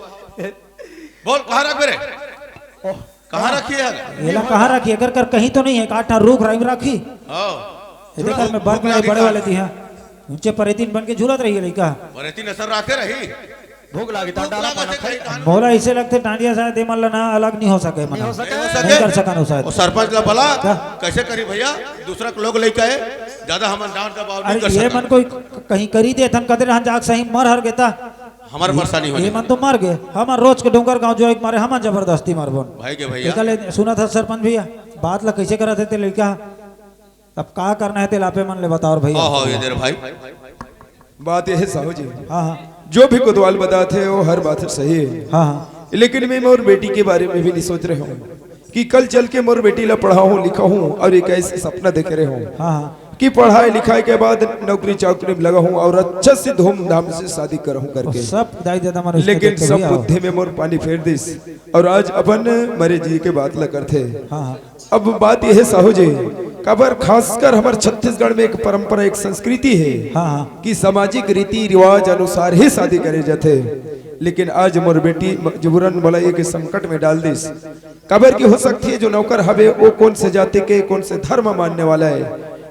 बोल, कहाँ रख मेरे? ओह। कहाँ रखी है? एला कहाँ रखी? एकर कर कहीं तो नहीं है, काट ना रूख राई में रखी। हाँ। ये देखा, मैं बर्फ में बड़े वाले थी, हाँ। ऊंचे परेतीन बन के झूलत रही है लइका। परेतीन असर राखे रही। भूख लागी, भूख डांडा लागे पाना थे खाई। कहीं। मोला ऐसे लगते टांडिया शायद ये मन ला ना अलग नहीं हो सके, नहीं मना। हो सके। नहीं हो सके। नहीं कर सकन हो शायद। और सरपंच ला बोला, क्या? कैसे करी भैया? दूसरा लोग लइका है, ज्यादा हमन डांट दबाव नहीं अरे कर ये सकन। मन कोई क-, कहीं करी दे, थन कदे रहन जाग सही मर हर गेता। हमार ये, परेशानी हो ये जाए। मन तो मर गए। हमार रोज के डोंगर गांव जो एक मारे, हमन जबरदस्ती मारबोन। भाई के भैया। एकले सुना था सरपंच भैया, बात ला कैसे करा थे ते लइका? अब का करना है ते लापे मन ले बताओ रे भैया। हाँ, हाँ, ये दे रे भाई। बात ये है साहू जी, हाँ, हाँ। जो भी कोतवाल बताते हो, हर बात सही है। हाँ, हाँ। लेकिन मैं मोर बेटी के बारे में भी नहीं सोच रहे हूँ कि कल चल के मोर बेटी ला पढ़ाऊँ, लिखाऊँ और एक ऐसे सपना देख रहे हूँ हाँ, हाँ। कि पढ़ाई लिखाई के बाद नौकरी चाकरी में लगा हूँ और अच्छा से धूमधाम से शादी करूँ वो करके। सब दाई दादा मन उसने लेकिन देखे सब भैया। बुद्धि में मोर पानी फेर दिस और आज अपन मरे जी के बात ला करथे। हाँ, हाँ। अब बात यह है साहू जी, काबर खासकर हमारे छत्तीसगढ़ में एक परंपरा, एक संस्कृति है हाँ, हाँ। कि सामाजिक रीति रिवाज अनुसार ही शादी करे जाथे। लेकिन आज मोर बेटी मजबूरन मोला ये के संकट में डाल दिस। काबर की हो सकती है जो नौकर हवे वो कौन से जाति के, कौन से धर्म मानने वाला है,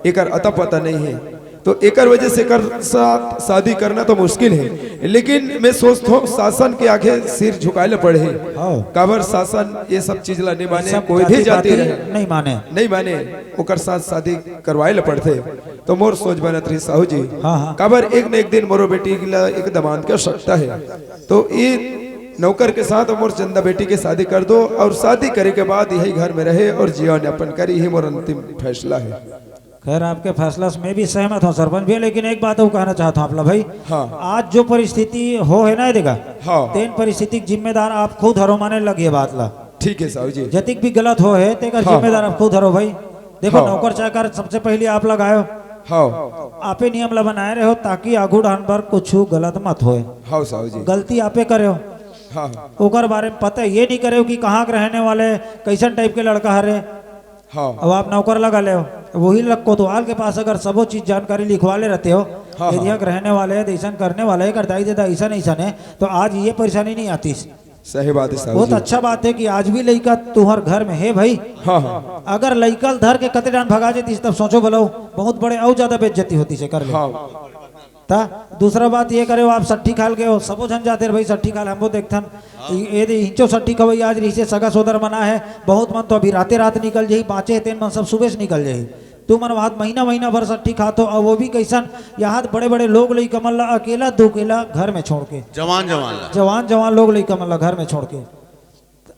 एकर अता पता नहीं है, तो एकर वजह से एकर साथ शादी करना तो मुश्किल है। लेकिन मैं सोचत हूँ, शासन के आगे सिर झुकाए ल पड़े हे। हाँ। काबर शासन ये सब चीज ला नहीं माने, सब कोई भी जाति जाति पाति रहे। नहीं माने। नहीं माने, ओकर साथ शादी करवाए ल पड़थे। तो मोर सोच बनत रही साहू जी। हाँ, हाँ। काबर एक न एक दिन मोरो बेटी ला एक दामाद के आवश्यकता है, तो ये नौकर के साथ मोर चंदा बेटी के शादी कर दो और शादी करे के बाद यही घर में रहे और जीवन यापन करे, यही मोर अंतिम फैसला है। खैर, आपके फैसला से मैं भी सहमत हूँ सरपंच भैया, लेकिन एक बात और कहना चाहता हूँ आप ला भाई। हाँ। आज जो परिस्थिति हो है ना, देखा, हाँ। तेन परिस्थिति के जिम्मेदार आप खुद हरो, माने लग ये बात ला। ठीक है साहू जी। जतिक भी गलत हो है, तेकर हाँ। जिम्मेदार आप खुद हरो भाई। देखो, हाँ। नौकर चाकर सबसे पहले आप लगायो। हाँ। आपे नियम ला बनाए रहे हो ताकि आगू डाहन बर कुछ गलत मत होए। हाँ साहू जी। गलती आपे करे हो। हाँ। ओकर बारे में पता ये नहीं करे हो कि कहाँ के रहने वाले, कैसन टाइप के लड़का हरे। हाँ। अब आप नौकर लगा ले हो, वही लग कोतवाल के पास अगर सबो चीज जानकारी लिखवा ले रहते हो, हाँ, हाँ। एरिया के रहने वाले हैं, ऐसन करने वाले हैं, कर दाई दे दा, ऐसा नहीं, ऐसा नहीं, तो आज ये परेशानी नहीं आती। सही बात है साहू बहुत जी। अच्छा बात है कि आज भी लइका तुहर घर में है भाई। हाँ, हाँ। अगर लइका ल धर के कते डान भगा जेतीस, तब सोचो भलो, बहुत बड़े अउ ज्यादा बेइज्जती होती से कर ले। हाँ। ता दूसरा बात ये करे हो, आप सट्ठी खाल गए हो, सबो झन जाते रहे भाई सट्ठी खाल, हमको देखथन। हाँ। ये दे हिंचो सट्ठी खवई आज रही से सगा सोदर मना है, बहुत मन तो अभी राते रात निकल जाही, बाँचे तेन मन सब सुबह से निकल जाही। तुमन वहां महीना महीना भर सट्ठी खात हो, अउ वो भी कैसन, यहाँ बड़े बड़े लोग लइका मन ला अकेला दुकेला घर में छोड़ के। जवान जवान ला। जवान जवान लोग लइका मन ला घर में छोड़ के।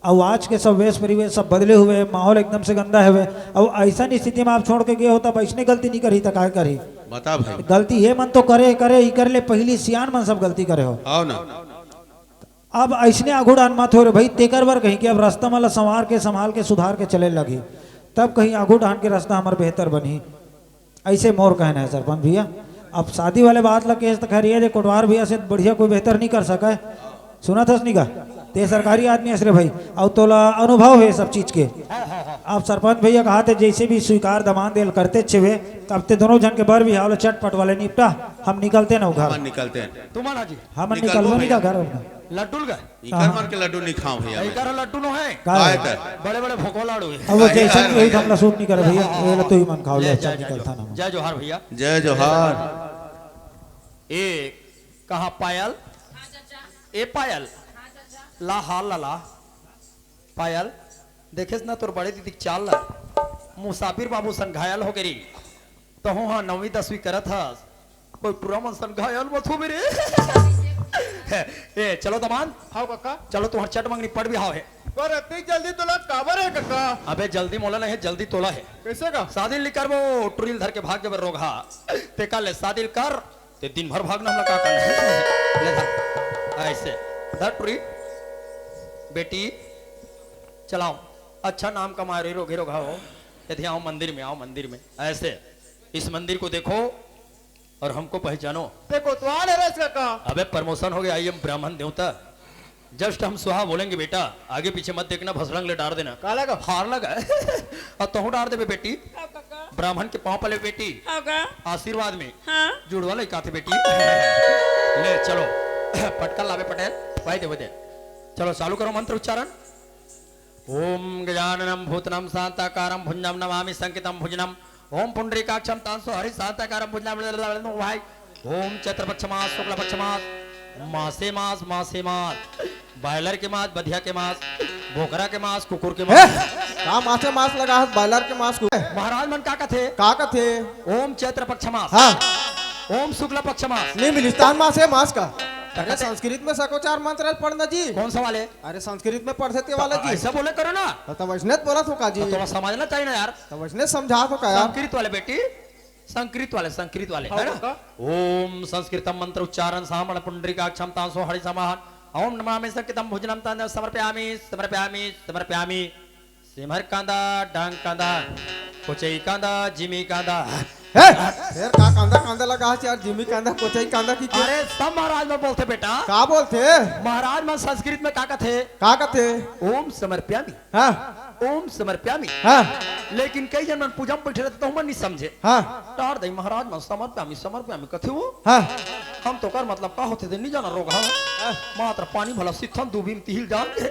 अउ आज के सब वेश परिवेश सब बदले हुए, माहौल एकदम से गंदा हवे। अउ ऐसन स्थिति में आप छोड़ के गए हो, तब ऐसने गलती नहीं करही, त काय करही? बता भाई। गलती ये मन तो करे, करे, इकर ले पहली सियान मन सब गलती करे हो। आओ ना। अब अइसने आगू डाहन मत हो रे भाई, तेकर बर कहीं कि अब रास्ता मन ल संवार के, संभाल के, सुधार के चले लगही, तब कहीं आगू डाहन के रास्ता हमर बेहतर बनही। ऐसे मोर कहना है सरपंच भैया। अब शादी वाले बात ल केस त खैर ये दे, कोटवार भैया से बढ़िया कोई बेहतर नहीं कर सका है। सुनत हस नहीं का? ते सरकारी आदमी हस रे भाई, अउ तोला अनुभव है सब चीज के। अब सरपंच भैया कहा थे, जैसे भी स्वीकार दमान देल करते छेवे, तब ते दोनों झन के बर बिहाव ल चटपट वाले निपटा, हम निकलते ना घर। अपन निकलते हैं। तुम आना जी। हमन निकलबो निकलबो नहीं का भैया। घर अपना। लड्डू लगा? इकर हाँ। मन के लड्डू नहीं खाओ भैया मैं। इकर लड्डू नो है। का काय है? त? बड़े बड़े भोको लाडू है। अब वो अरे जैसन यार भी होई, भैया। हमला सूट नहीं करे भैया, ये ला तू ही मन खाओ, ले ले, जा, चल जा, निकलता जा। ना। जय जोहार भैया। जय जोहार। ए, कहाँ पायल? ए पायल, ला हार ला ला। पायल, देखेस ना तोर बड़े दीदी के चाल ला। मुसाफिर बाबू सन घायल हो गरी। तहूँ हा नौवीं दसवीं करत हस, कोई टुरा मन सन घायल मत हो मेरे। ए, चलो दमान। हाँ कका। चलो तुम्हार चट मंगनी पड़ भी हाव है। पर इतनी जल्दी तोला काबर है कका? अबे जल्दी मोला नहीं है, जल्दी तोला है। कैसे का? शादी नहीं करबो, टुरी ल धर के भाग जबर रोगहा। ते कर ले शादी ल कर, ते दिन भर भागना हमला का करना है? ले धर। ऐसे। धर टुरी। बेटी, चलाओ। अच्छा नाम कमाए रही रोगे रोगहा हो। यदि आओ मंदिर में, आओ मंदिर में। ऐसे। इस मंदिर को देखो और हमको पहचानो। ते कोतवाल है रस का? अबे प्रमोशन हो गया, आई एम ब्राह्मण देवता। जस्ट हम स्वाहा बोलेंगे बेटा, आगे पीछे मत देखना, भसड़ंग ले डार देना। का लगा? हार लगा। और तहूँ डार देबे बेटी। का काका? ब्राह्मण के पाँव पले बेटी। का काका? आशीर्वाद में। हाँ। जुड़वा लइका थे बेटी। ले चलो। पटका लावे पटेल। भाई दे, दे। चलो चालू करो मंत्र उच्चारण। ओम गजाननम भूतनम शांताकारम भुजनम नमामि संकितम भुजनम। ओम पुंडरीकाक्षम तांसो हरि शांताकारम भुजनम भाई। ओम चैत्र पक्ष मास, शुक्ल पक्ष मास, मासे मास, मासे मास, बॉयलर के मास, बधिया के मास, बोकरा के मास, कुकुर के हे? मास। का मासे मास लगा है, बॉयलर के मास, कुकुर? महाराज मन का कथे? का कथे? ओम चैत्र पक्ष मास। हाँ। ओम शुक्ल पक्ष मास। नहीं, मिलिस्तान मास है मास का। अरे कथे? संस्कृत में सकोचार मंत्र पढ़ना जी। कौन सा वाले? अरे संस्कृत में पढ़ सकते वाला जी। ऐसा बोले करो ना। तो तब वैसने बोला तो का जी। तो थोड़ा समझना चाहिए ना यार। तब वैसने समझा तो का यार। संस्कृत वाले बेटी, संस्कृत वाले, संस्कृत वाले, हाँ, है ना? का? ओम संस्कृतम मंत्र उच्चारण सामण पुंडरीकाक्षम तांसो हरि समाहन। ओम नमामि संकितम भुजनम तांसो समर्पयामि, समर्पयामि, समर्पयामि। सिमर कांदा, डांग कांदा, कोचई कांदा, जिमी कांदा। हे, फेर का कांदा, कांदा लगा है यार, जिमी कांदा, कोचई कांदा की क्या? अरे, सब महाराज मन बोलथे बेटा। का बोलथे? महाराज मन संस्कृत में का कथे? का कथे? ओम समर्पयामि। हाँ। ओम समर्पयामि। हाँ। लेकिन कई जन मन पूजा में बैठे रहते तो हमन नहीं समझे। हाँ। टार दई महाराज मन समर्पयामि, समर्पयामि कथे वो। हाँ। हम तो कर मतलब का होथे ते नहीं जाना रोग, हाँ। हाँ। मात्र पानी भला सिथन दूबी में तिहिल डाल के।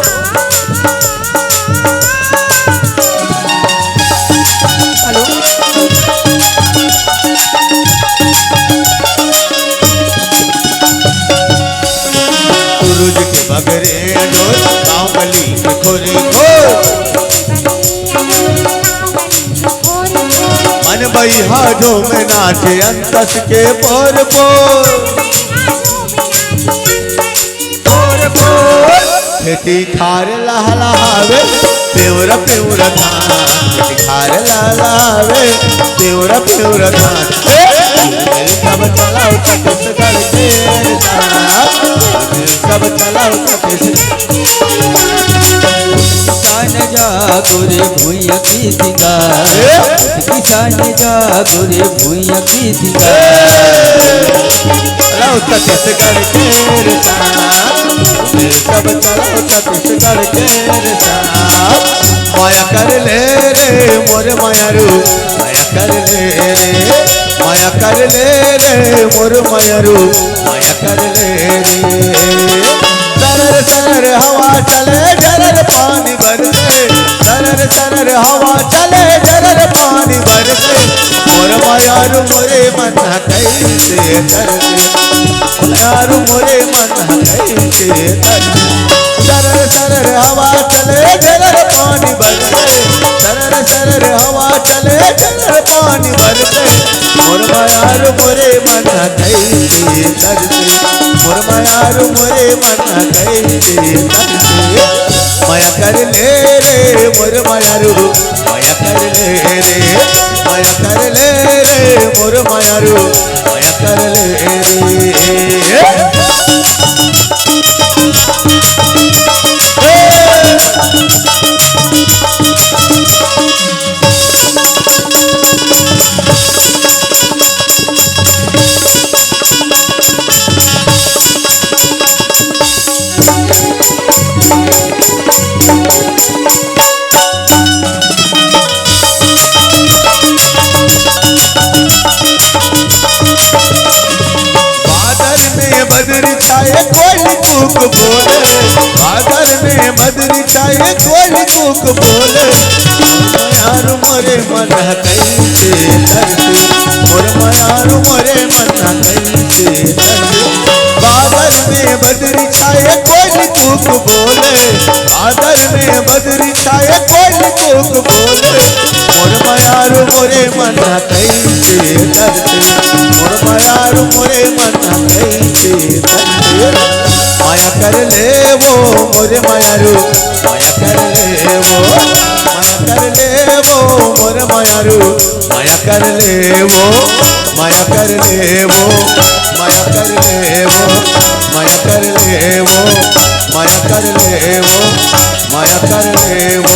हेलो। सूरज के बगरे डोर, बाहुबली के खोरी खोर। मन बइहा झूमे नाचे अंतस के पोर पोर। पोर पोर। खेती खार लहलहावे, पेवर पेवर धान। खेती खार लहलहावे, पेवर पेवर धान। ए! सब चलाओ छत्तीसगढ़ के साथ। सब चलाओ छत्तीसगढ़। किसान जागो रे भुइयां के सिंगार। ए! किसान जागो रे भुइयां के सिंगार। चलाओ छत्तीसगढ़ के रे साथ। सब चलाओ छत्तीसगढ़ के रे साथ। माया कर ले रे मोर मायारू, माया कर ले रे, माया कर ले रे मोर मायारू, माया कर ले रे। सरर सरर हवा चले, झरर पानी बरसे, सरर सरर हवा चले, झरर पानी यार मोरे मन ह कइसे तरसे, यार मोरे मन ह कइसे तरसे। सरर सरर हवा चले, झरर पानी बरसे, सरर सरर हवा चले, झरर पानी बरसे। मोर मयारू मोरे मन ह कइसे तरसे, मोर मयारू मोरे मन ह कइसे तरसे। मया कर ले रे मोर मयारू, मया कर ले रे, मया कर ले रे मोर मयारू, मया कर ले रे। बादर में बदरी छाए, कोयल कूक बोले। बादर में बदरी छाए, कोयल कूक बोले। मोर मयारू मोरे मन ह कइसे तरसे, मोर मयारू मोरे मन ह कइसे तरसे। बादर में बदरी छाए, कोयल कूक बोले। बादर में बदरी छाए, कोयल कूक बोले। मोर मयारू मोरे मन ह कइसे तरसे, मोर मयारू मोरे मन ह कइसे तरसे। मया कर ले वो मोर मयारू, मया कर ले वो, मया कर ले वो मोर मयारू, मया कर ले वो, मया कर ले वो, मया कर ले वो, मया कर ले वो, मया कर ले वो, मया कर ले वो।